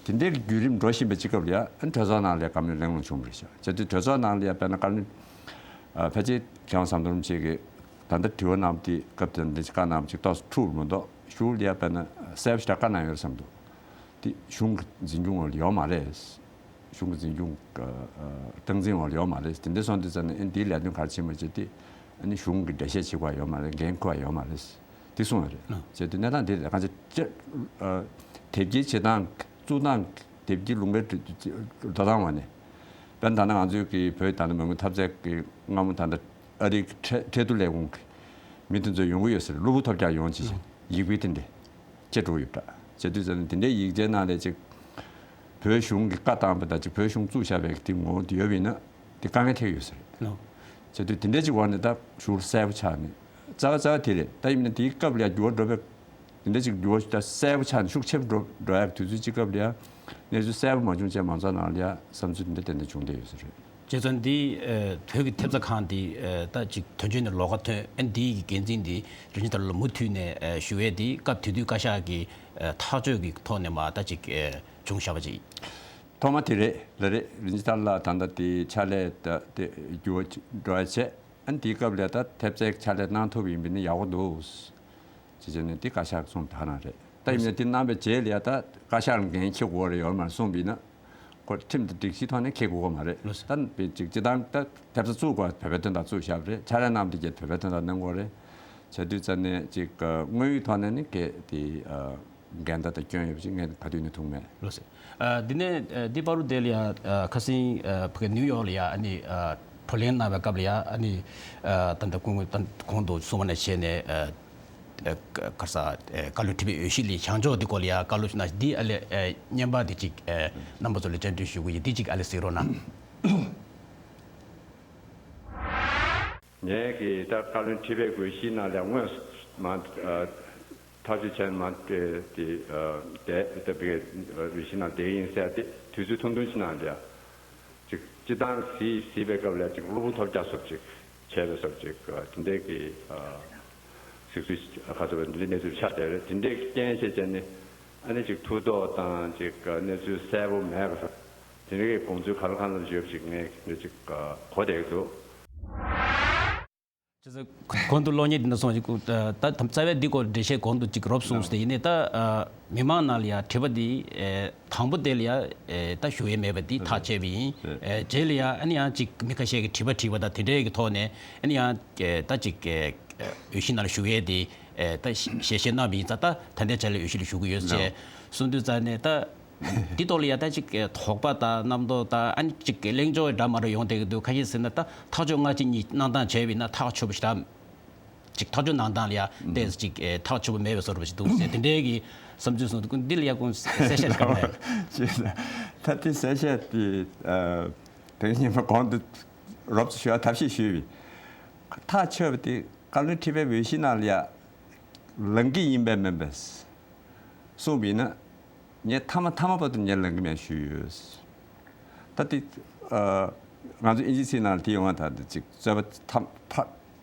ཀྱི་རེད། དེ་འདྲའི་བརྒྱུད་རིམ་འགྲོ་བཞིན་པའི་སྤྱི་སྐབས་ལ་ཡ་གྲོས་ཚོགས་ནང་ལ་བཀའ་མོལ་གླེང་སློང་བྱུང་བ་རེད་ཤག་བྱས་དུས་གྲོས་ཚོགས་ནང་ལ་ཡ་དཔེར་ན་བཀའ་བློན་ཕལ་ཆེར་མཁས་དབང་ཟམ་གདོང་རིན་པོ་ཆེ་གིས་ད་ལྟ་དྲི་བ་གནང་བ་དེ་སྐབས་དེར་འདི་བཀའ་གནང་བ་ཅིག་ཏོག་ཙམ་འཁྲུག་མི་འདུག་གཞུག་ལ་ཡ་དཔེར་ན་གསལ་པོ་ཞེ་དྲག་བཀའ་གནང་ཡོད་རེད་བསམ་འདུག་དེ་གཞུང་གི་འཛིན་སྐྱོང་འོག་ལ་ཡོད་མ་རེད། གཞུང་གི་འཛིན་སྐྱོང་སྟངས་འཛིན་འོག་ལ་ཡོད་མ་རེད། དེ་འདྲ་སོང་དུས་ཙང་ནས་ཨ་ནི་འདིའི་ལས་དོན་ག་རེ་བྱེད་མ་བྱེད་དེ་ཨ་ནི་གཞུང་གི་འགྲེལ་བཤད་བྱེད་དགོས་ཡོད་མ་རེད། འགན་འཁུར་བ་ཡོད་མ་རེད། དེ་གསུངས་པ་རེད། ལགས། བྱས་དུས་གནས་སྟངས་དེ་རེད། གང་ཅི་ཅི། ཨ། དེབ་སྐྱེལ་བྱེད་སྟངས་བཙུགས་སྟངས་དེབ་སྐྱེལ་ལུང་པའི་འགྲོ་སྟངས་བ་ནས། དཔེར་ན་ད་ནང་ང་ཚོའི་གི་བོད་ད་ནང་མི་མང་འཐབ་རྩོད་ཀྱི་སྔ་མོ་ད་ལྟ་ཨ་རིའི་ཁྲལ་ཁྲལ་བསྡུ་ལས་ཁུངས་ཀྱི་མི་དེ་ཚོ་ཡོང་གི་ཡོད་ཟེར། གློ་བུར་ཐོལ་རྒྱག་ཡོང་བྱེད་ཅིང་ཡིག་དཔེ་དེ་འདྲ་ཁྱེར་འགྲོ་ཡོད་པ་འདྲ། བྱས་དུས་ཙང་ནས་དེ་འདྲའི་ཡིག་ཆའི་ནང་ལ་ཅིག་བོད་གཞུང་གིས་བཀའ་བཏང་བ་དང་ཅིག་བོད་གཞུང་བཙུགས་བཞག་པའི་དེ་ངོ་བོ་དེ་ཡོད་པ་ཡིན་ན་དེ་དཀའ་ངལ་འཕྲད་ཡོད་ས་རེད། ལགས། བྱས་དུས་དེ་འདྲའི་ཅིག་འོག་ནས་ད་གཞུང་གསལ་པོ་ཆགས་ནས་རྩ་བ་རྩ་བ་དེ་རེད། ད་ཡིན་ན་དེའི་སྐབས་ལ་ཡ་འགྱུར་བ་འགྲོ་བའི་དེ་འདྲ་ཅིག་འགྱུར་བ་ད་གསལ་པོ་ཆགས་ནས་ཤུགས་ཆེ་རུ་འགྲོ་འགྲོ་ཡག་དུས་ཚོད་ཅིག་སྐབས་ལ་ཡ་གནས་ཚུལ་གསལ་པོ་མ་བྱུང་བྱས་མང་ཚོགས་ནང་ལ་ཡ་བསམ་ཚུལ་དེ་འདྲ་ཏན་ཏན་བྱུང་བསྡད་ཡོད་ས་རེད། བྱས་ཙང་འདི་ཨ་བོད་ཀྱི་ཐེབས་རྩ་ཁང་འདི་ཨ་ད་ཅིག་དོན་གཅོད་ནས་ལོགས་ཀ་ཐོན། ཨ་འདི་ཡི་འགན་འཛིན་འདི་རིན་ཆེན་དར་ལོ་མུ་མཐུད་ནས་ཨ་ཞུ་ཡས་འདི་སྐབས་དེ་དུས་བཀའ་ཤག་གི་ཨ་ཐག་གཅོད་ཀྱི་ཐོག་ནས་མ་ད་ཅིག་ཨ་བྱུང་བཞག་པ་ཅིག་ཐོག་མ་དེ་རེད། ལགས་རེད། རིན་ཆེན་དར་ལགས་ད་ལྟ་དེ་ཕྱག་ལས་ད་དེ་འགྱུར་བ་འགྲོ་ཡ་བྱས། ཨ་ནི་དེའི་སྐབས་ལ་ད་ཐེབས་རྩའི་ཕྱག་ལས་གནང་ཐུབ་ཡིན་པ་ནི་ཡག་པོ་འདུག་ཅེས་བྱས་ནས་དེ་བཀའ་ཤག་གསུངས་ད་ན་རེད། ད་ཡིན་ནའི་དེ་གནང་བའི་རྗེས་ལ་ཡ་ད་བཀའ་ཤག་ལ་འགན་འཁྱེར་དགོས་རེད་ཡོད་མ་རེད་གསུངས་པ་ཡིན་ན། ཁོ་ཁྲིམས་དང་སྒྲིག་གཞིའི་ཐོག་ནས་འཁྱེར་དགོས་མ་རེད། ལགས་སོ། ད་པའི་ཅིག་སྤྱི་བཏང་ད་ཐེབས་རྩ་བཙུགས་དགོས་བོད་པའི་དོན་དག་བཙུགས་བཞག་པ་རེད། ཕྱག་ལས་གནང་བ་དེ་གས་བོད་པའི་དོན་དག་གནང་དགོས་རེད། བྱས་དུས་ཙང་ནས་ཅིག་དངོས་ཡོད་ཐོག་ནས་ནི་གལ་དེ་འགལ་ཟླ་དང་སྐྱོན་ཡོད་པ་ཅིག་ངས་ག་དུས་ནས་མཐོང་མེད། ལགས་སོ། ཨ་འདི་ནས་ཨ་འདི་བར་དུ་དེ་ལ་ཡ་ཨ་ཁ་སང་ཨ་ཕ་གི་ནིའུ་ཡོག་ལ་ཡ་ཨ་ནི་ཨ་བགྲོ་གླེང་གནང་བའི་སྐབས་ལ་ཡ་ཨ་ནི་ཨ་ད་ལྟ་གོང་ད་གོང་དུ་གསུངས་པ་ནང་བཞིན་ནས་ཨ་ཨ་ག་རེ་ཟ་ཨ་བཀའ་བློན་ཁྲི་པའི་འོས་གཞི་ལ་བྱང་ཕྱོགས་འདི་སྐོར་ལ་ཡ་བཀའ་སློབ་ཞུ་ན་འདི་ཨ་ལས་ཨ་བརྙན་པར་འདི་ཅིག་ཨ་རྣམ་པ་ཚོ་ལ་བཅར་འདྲི་ཞུ་གི་ཡིན། འདི་ཅིག་ཨ་ལས་གཟིགས་རོགས་གནང་། ངས་ཀྱི་ད་བཀའ་བློན་ཁྲི་པའི་འོས་གཞིའི་ནང་ལ་དངོས་སུ་མ་ཨ་ཐག་གཅོད་བྱས་མ་སྤྲད་དེ་ཨ་བསྡད་ད་བའི་འོས་གཞི་ནང་བསྡད་ཡིན་ཟེར་ཏེ་དུས་ཚོད་ཐུང་ཐུང་ཅིག་ནང་ལ་ཅིག་སྤྱི་བཏང་གཟིགས་གཟིགས་པའི་སྐབས་ལ་ཅིག་གློ་བུར་ཐོལ་རྒྱག་སོགས་ཅིག་བྱས་པའི་སོགས་ཅིག་ཨ་དེ་འདྲའི་གི་ཨ་གཟིགས་ཚུལ་ཁ་ཚ་བ་འདི་འདྲའི་གནས་ཚུལ་ཆགས་བསྡད་རེད། དེ་འདྲའི་རྐྱེན་བྱས་བྱས་ནས་ཨ་ནི་ཅིག་ཐུགས་དོགས་དང་ཅིག་གནས་ཚུལ་གསལ་པོ་མེད་པ་དེ་འདྲའི་གི་དགོངས་ཚུལ་ག་ལ་གང་ལ་ཡོད་ཅིག་ངས་འདི་ཅིག་གོ་བསྡད་ཀྱི་འདུག་ཅེས་གོང་དུ་གློག་བརྙན་འདི་ན་སོང་ཞིག་ད་རྩ་བའི་འདི་སྐོར་འགྲེལ་བཤད་གོང་དུ་ཅིག་རོབ་གསུངས་ཏེ་ཡིན་ནའི་ད་མི་མང་ནང་ལ་ཡ་དྲི་བ་འདི་དང་པོ་དེ་ལ་ཡ་ད་ཞུ་ཡས་མེད་པ་འདི་ཐག་བཅད་པ་ཡིན། རྗེས་ལ་ཡ་ཨ་ནི་ཡང་ཅིག་མི་ཁ་ཤས་ཀྱི་དྲི་བ་དྲིས་པ་དང་དེ་འདྲའི་གི་ཐོག་ནས་ཨ་ནི་ཡང་ད་ཅིག་འོས་གཞི་ནང་ལ་ཞུགས་ཡས་དེ་ད་ཞལ་བཞེས་གནང་བ་ཡིན་ཙང་ད་ད་ལྟའི་ཆ་ལ་འོས་གཞི་ལ་ཞུགས་ཀྱི་ཡོད་ཅེས་གསུངས་དུས་ཙང་ནས་ད། འདི་ཐོག་ལ་ཡ་ད་ཅིག་དོགས་པ་དང་རྣམ་རྟོག་དང་ཨ་ནི་ཅིག་གླེང་ཕྱོགས་འདྲ་མ་འདྲ་ཡོང་བསྡད་ཀྱི་འདུག་ཁ་ཤས་ཟེར་ན་ད་ཐག་གཅོད་སྔ་ཕྱི་གཉིས་གནང་སྟངས་བྱས་པ་ཡིན་ན་ཐག་ཆོད་པོ་ཞེ་དྲག་ཅིག་ཐག་གཅོད་གནང་སྟངས་ལ་ཡ་ཏོག་ཙམ་ཅིག་ཐག་ཆོད་པོ་མེད་པའི་བཟོ་འདྲ་ཞིག་འདུག་ཟེར་དེ་འདྲའི་གི་བསམ་ཚུལ་གསུངས་འདུག་འདི་ལ་ཡ་ཁོང་གསལ་བཤད་ག་རེ། ཅེས་ད་དེ་གསལ་བཤད་དེ་དེ་ཉིན་མ་གོང་དུ་རོབ་ཙམ་ཞུ་བ་ཐབས་ཤེས་ཞུས་པས་ཐག་ཆོད་པ་དེ་བཀའ་བློན་ཁྲི་པའི་འོས་གཞི་ནང་ལ་ཡ། ལངས་ཀྱི་ཡིན་པས་མིན་པས་གསུངས་པ་ཡིན་ན། ངས་མཐའ་མ་མཐའ་མ་བར་དུ་ངས་ལངས་ཀྱི་མེད་ཞུས་ཡོད། ད་དེ་ཨ་ང་ཚོ་ཨིན་ཇིའི་ཚིག་ནང་ལ་དེ་ཡོང་བ་ད་དེ་ཅིག་རྩོད་པ་མཐའ་ཕ་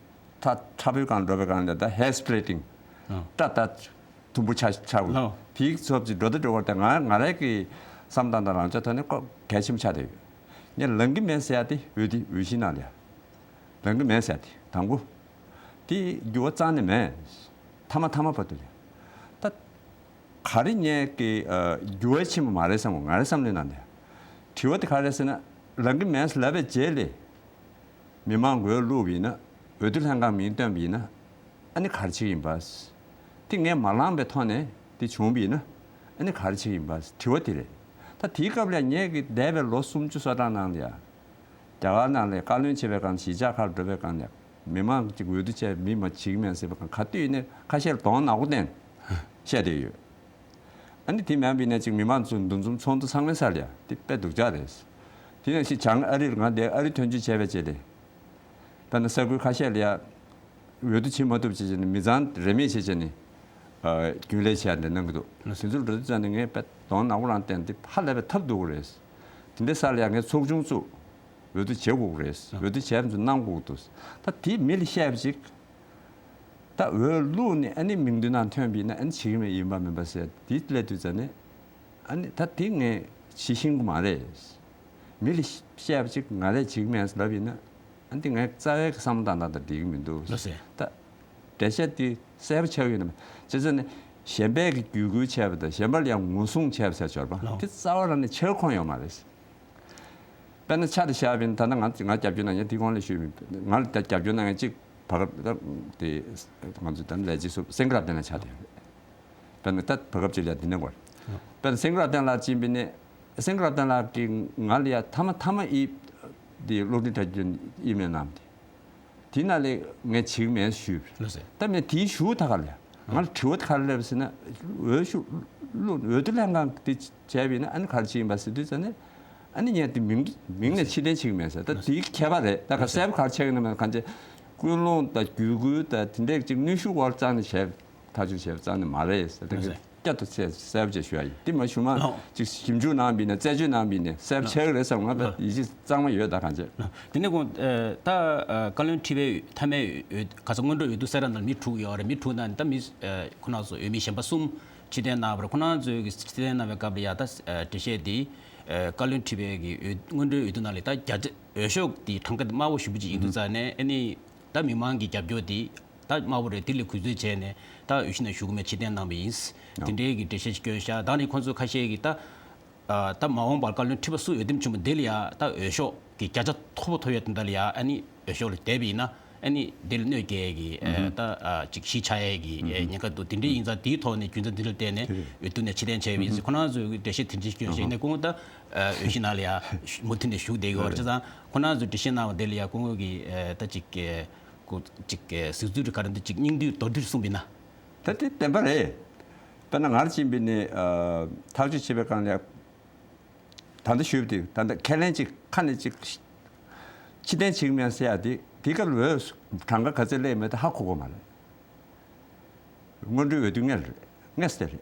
མཐའ་དྲག་པོའི་སྒང་འགྲོ་བའི་སྒང་ལ་ད་hair splitting ཨ་སྐྲ་ད་ དུམ་བུ་ཆགས་ཆགས་འོ། དེའི་ཚབ་ཀྱིས་འགྲོ་དང་འགྲོ་བར་དང་ང་ང་རང་གི་བསམ་སྟངས་དང་རང་ཅག་ཐོག་ནས་ཁོ་གལ་ཆེན་པོ་ཆགས་བསྡད་ཡོད། ངས་ལང་གི་མེད་ཟེར་ཡ་དེ་འོས་དེ་འོས་གཞི་ནང་ལ་ཡ་ལང་གི་མེད་ཟེར་ཡ་དེ་དང་པོ། དེ་འགྱུར་བ་རྩ་ནས་མེད། ཐ་མ་ཐ་མ་བར་དུ་ལ་ཡ། ད་ག་རེ་ངས་ཀྱི་འགྱུར་བ་ཕྱིན་པ་མ་རེད་བསམ་གོ། ང་རའི་བསམ་བློའི་ནང་ནས་དྲི་བ་དེ་ག་རེ་ཟེར་ན། ལང་གི་མེད་ཟེར་ལབ་པའི་རྗེས་ལས། མི་མང་གིས་འོས་བླུགས་པ་ཡིན་ན། འོས་བསྡུ་ལྷན་ཁང་མིང་བཏོན་པ་ཡིན་ན། ཨ་ནི་ག་རེ་བྱེད་ཀྱི་ཡིན་པ། དེ་ངས་མ་བླངས་པའི་ཐོག་ནས་དེ་བྱུང་བ་ཡིན་ན། ཨ་ནི་ག་རེ་བྱེད་ཀྱི་ཡིན་པ་དྲི་བ་དེ་རེད། ད་དེའི་སྐབས་ལ་ངས་ཀྱི་འདས་པའི་ལོ་སུམ་ཅུ་སོ་གྲངས་ནང་ལ་ཡ། རྒྱ་གར་ནང་ལ་བཀའ་བློན་བྱེད་པའི་སྒང་གཞིས་ཆགས་ཁག་འགྲོ་བའི་སྒང་ལ་ཡ། མི་མང་གཅིག་འོས་བསྡུ་བྱས་མི་མ་བྱེད་ཀྱི་མེད་ཟེར་བའི་སྒང་ག་དུས་ཡིན་ནའི་ཁ་ཤས་ལ་གདོང་ནག་པོ་བསྟན་བཤད་བསྡད་ཡོད། ཨ་ནི་དེ་མིན་པ་ཡིན་ན་ཅིག་མི་མང་ཚོ་འདུ་འཛོམས་ཚོགས་འདུ་ཚང་མའི་སར་ཡ་དེ་དཔེ་སྡུག་ཅག་རེད། དེ་ནང་བཞིན་བྱང་ཨ་རི་ལ་ང་འདིར་ཨ་རི་ཐོན་སྐྱེད་བྱས་པའི་རྗེས་ལ། དཔེར་ན་ས་ཁུལ་ཁ་ཤས་ལ་ཡ། འོས་བསྡུ་བྱེད་མ་ཐུབ་བྱས་བྱས་ནས་མི་ཚང་རེ་མེད་བྱས་བྱས་ནས། ཨ། རྒྱུན་ལས་བྱས་ནས་གནང་གི་འདུག་དེ་ཚོར་འགྲོ་དུས་ཙང་ནས་ངས་དཔེ་གདོང་ནག་པོ་རང་བསྟན་ཏེ་ཧ་ལས་པའི་ཐབས་སྡུག་པོ་རེད། དེ་འདྲའི་སར་ལ་ཡ་ངས་ཚོགས་ཆུང་བཙུགས། འོས་བསྡུ་བྱེད་དགོས་ཀྱི་རེད། འོས་བསྡུ་བྱས་པ་ཚོ་གནང་དགོས་ཀྱི་འདུག་ད་དེ་མི་ལ་བཤད་པ་ཅིག་ད་འོས་བླུགས་ནས་ཨ་ནི་མིང་ཐོ་ནང་ཐོན་པ་ཡིན་ན་ཨ་ནི་བྱེད་ཀྱི་མེད་ཡིན་པ་མིན་པ་ཟེར་དེ་སླེབས་དུས་ཙང་ནས། ཨ་ནི་ད་དེ་ངས་བྱེད་ཤེས་ཀྱི་མ་རེད། མི་ལ་བཤད་པ་ཅིག་ང་རས་བྱེད་ཀྱི་མེད་ལབ་ཡིན་ན། ཨ་ནི་དེ་ངའི་རྩ་བའི་བསམ་བློ་དང་ད་ལྟ་འགྲིག་གི་མི་འདུག་ལགས་སེ། ད་འགྲེལ་བཤད་དེ་གསལ་པོ་ཆགས་ཡོད་ན་མེད། བྱས་ཙང་ནས་གཞན་པས་ཀྱི་བརྒྱུད་སྐུལ་བྱས་པ་དང་གཞན་པ་ལ་ཡང་ངོ་སྲུང་བྱས་པ་ཟེར་འབྱོར་པ་ལགས། དེ་རྩ་བ་རང་ནས་ཆགས་ཁོམ་ཡོད་མ་རེད། དཔེར་ན་ཆ་དེ་བཞག་པ་ཡིན་ན་ད་ལྟ་ང་ང་རྒྱབ་སྐྱོར་གནང་མཁན་དེ་གོང་ལ་ཞུས་མིན། ང་ལ་ད་རྒྱབ་སྐྱོར་གནང་མཁན་གཅིག་བར་སྐབས་ད་དེ་ང་ཚོ་ད་ལས་བྱེད་ཚོ་སེང་གེ་རབ་བརྟན་ལགས་ཆགས་བསྡད་ཡོད་རེད། དཔེར་ན་ད་བར་སྐབས་གཅིག་ལ་འདི་ནས་འགོར། དཔེར་ན་སེང་གེ་རབ་བརྟན་ལགས་ཅིག་ཡིན་པ་ཡིན་ན། སེང་གེ་རབ་བརྟན་ལགས་ཀྱིས་ང་ལ་ཡ་མཐའ་མ་མཐའ་མ་ཨི་འདི་བློ་འདྲི་དྲ་རྒྱུ་ཨི་མེལ་གནང་སྟེ། དེ་ནང་ལ་ངས་བྱེད་ཀྱི་མེད་ཞུས། ལགས་སེ། ད་ངས་དེའི་ཞུ་ད་ག་ལ་ཡ། ང་ལ་དྲི་བ་ད་ག་རེ་སླེབས་ཟེར་ན། འོས་ཤོག་བླུགས། འོས་བསྡུ་ལྷན་ཁང་དེ་བྱས་པ་ཡིན་ན་ཨ་ནི་ག་རེ་བྱེད་ཀྱི་ཡིན་པ་ཟེར་དུས་ཙང་ནས། ཨ་ནི་ངས་དེ་མིང་མིང་ནས་ཕྱིར་འཐེན་བྱེད་ཀྱི་མེད་ཟེར། ད་དེའི་ཁྱད་པར་རེད། ད་ག་གསལ་པོ་ག་རེ་ཆགས་ཀྱི་ཡིན་ན་མ་གང་བྱས། ཀུན་སློང་དང་བརྒྱུད་སྐུལ་དང་དེ་འདྲས་ཅིག་གནོན་ཤུགས་འོག་རྩ་ནས་བྱས། ཐག་གཅོད་བྱས་པ་རྩ་ནས་མ་རེད་ཟེར། དེ་གི་བསྐྱར་དུ་གསལ་གསལ་པོ་བྱས་ཞུ་ཡ་ཡིན། དེ་མ་ཞུ་མ་ཅིག་ཞིབ་འཇུག་གནང་བ་ཡིན་ན། རྩད་གཅོད་གནང་བ་ཡིན་ན་གསལ་པོ་ཆགས་ཀྱི་རེད་བསམ། ང་ཡིད་ཆེས་གཙང་མ་ཡོད་ད་གང་བྱས། དེ་ནས་ཁོང་ད་བཀའ་བློན་ཁྲི་པའི་མཐའ་མའི་འོས་ག་ས་སྔོན་འགྲོ་འོས་བསྡུ་གསལ་བསྒྲགས་ནང་མི་དྲུག་ཡོད་རེད། མི་དྲུག་ནང་ད་མི་ཁོ་ན་ཚོ་འོས་མི་གཞན་པ་གསུམ་ཕྱིར་འཐེན་གནང་བ་རེད། ཁོ་ན་ཚོས་ཀྱི་ཕྱིར་འཐེན་གནང་བའི་སྐབས་ལ་ཡ་ད་འགྲེལ་བཤད་དེ་བཀའ་བློན་ཁྲི་པའི་གི་འོས་སྔོན་འགྲོའི་འོས་བསྡུ་ནང་ལ་ད་བརྒྱ་ཆ་འོས་ཤོག་དེ་གྲངས་ཀ་དེ་དམའ་བོ་ཞེ་པོ་ཅིག་ཡིན་དུས་ཙང་ནས་ཨ་ནི་ད་མི་མང་གི་རྒྱབ་སྐྱོར་དེ། ད་དམའ་བོ་རེད། དེ་ལས་གུས་བརྩི་བྱས་ནས་ད་འོས་གཞི་ནང་ཞུགས་ཀྱི་མེད་ཕྱིར་འཐེན་གནང་བ་ཡིན། དེ་འདྲའི་གི་འགྲེལ་བཤད་ཅིག་བསྐྱོན་ཤག་ད་ནི་ཁོང་ཚོ་ཁ་ཤས་ཀྱིས་ད་ད་མ་འོངས་པར་བཀའ་བློན་ཁྲི་པ་སུ་འོས་འདེམས་བྱུང་བ་འདི་ལ་ཡ་ད་འོས་ཤོག་གི་བརྒྱ་ཆ་མཐོ་པོ་ཐོབ་ཡ་དེ་འདྲ་ལ་ཡ་ཨ་ནི་འོས་ཤོག་ལ་བསྡད་པ་ཡིན་ན་ཨ་ནི་འདི་ལ་གནོད་སྐྱེལ་གི་ད་ཅིག་གཞི་ཆགས་ཡས་ཀྱི་ཉེན་ཁ་འདུག་དེ་འདྲའི་ཡིན་ཙང་དེའི་ཐོག་ནས་རྒྱུ་མཚན་དེ་འདྲ་བལྟས་ནས་འོས་བསྡུ་ནས་ཕྱིར་འཐེན་བྱས་པ་ཡིན་ཟེར་ཁོ་རང་ཚོས་འགྲེལ་བཤད་དེ་འདྲ་ཞིག་བསྐྱོན་ཞིག་ཡིན་ནའི་ཁོང་ད་འོས་གཞི་ནང་ལ་ཡ་མུ་མཐུད་ནས་ཞུགས་བསྡད་ཡོད་རེད། བྱས་ཙང་ཁོ་རང་ཚོས་འགྲེལ་བཤད་གནང་བ་དེ་ལ་ཡ་ཁོང་གིས་ད་ཅིག་ཁོ་ཅིག་གི་གཟིགས་ཚུལ་རེ་ག་རེ་འདུག་ཅིག་སྙིང་བསྡུས་མདོར་བསྡུས་གསུངས་པ་ཡིན་ན། ད་དེ་བདེན་པ་རེད། དཔེར་ན་ང་རང་ཕྱིན་པ་ཡིན་ནའི་ཐག་གཅོད་བྱེད་པའི་སྒང་ལ་ད་ལྟ་ཞུས་པ་དེ་ད་ལྟ་ཁས་ལེན་ཅིག་ཁ་ནས་ཅིག་ཕྱིར་འཐེན་བྱེད་ཀྱི་མེད་ཟེར་ཡ་དེ་དེའི་སྐབས་ལ་འོས་གྲངས་ཀ་ག་ཚད་སླེབས་མེད་དེ་ཧ་གོ་གི་མ་རེད། སྔོན་འགྲོའི་འོས་བསྡུ་སྔོན་རེད། སྔོན་དེ་རེད།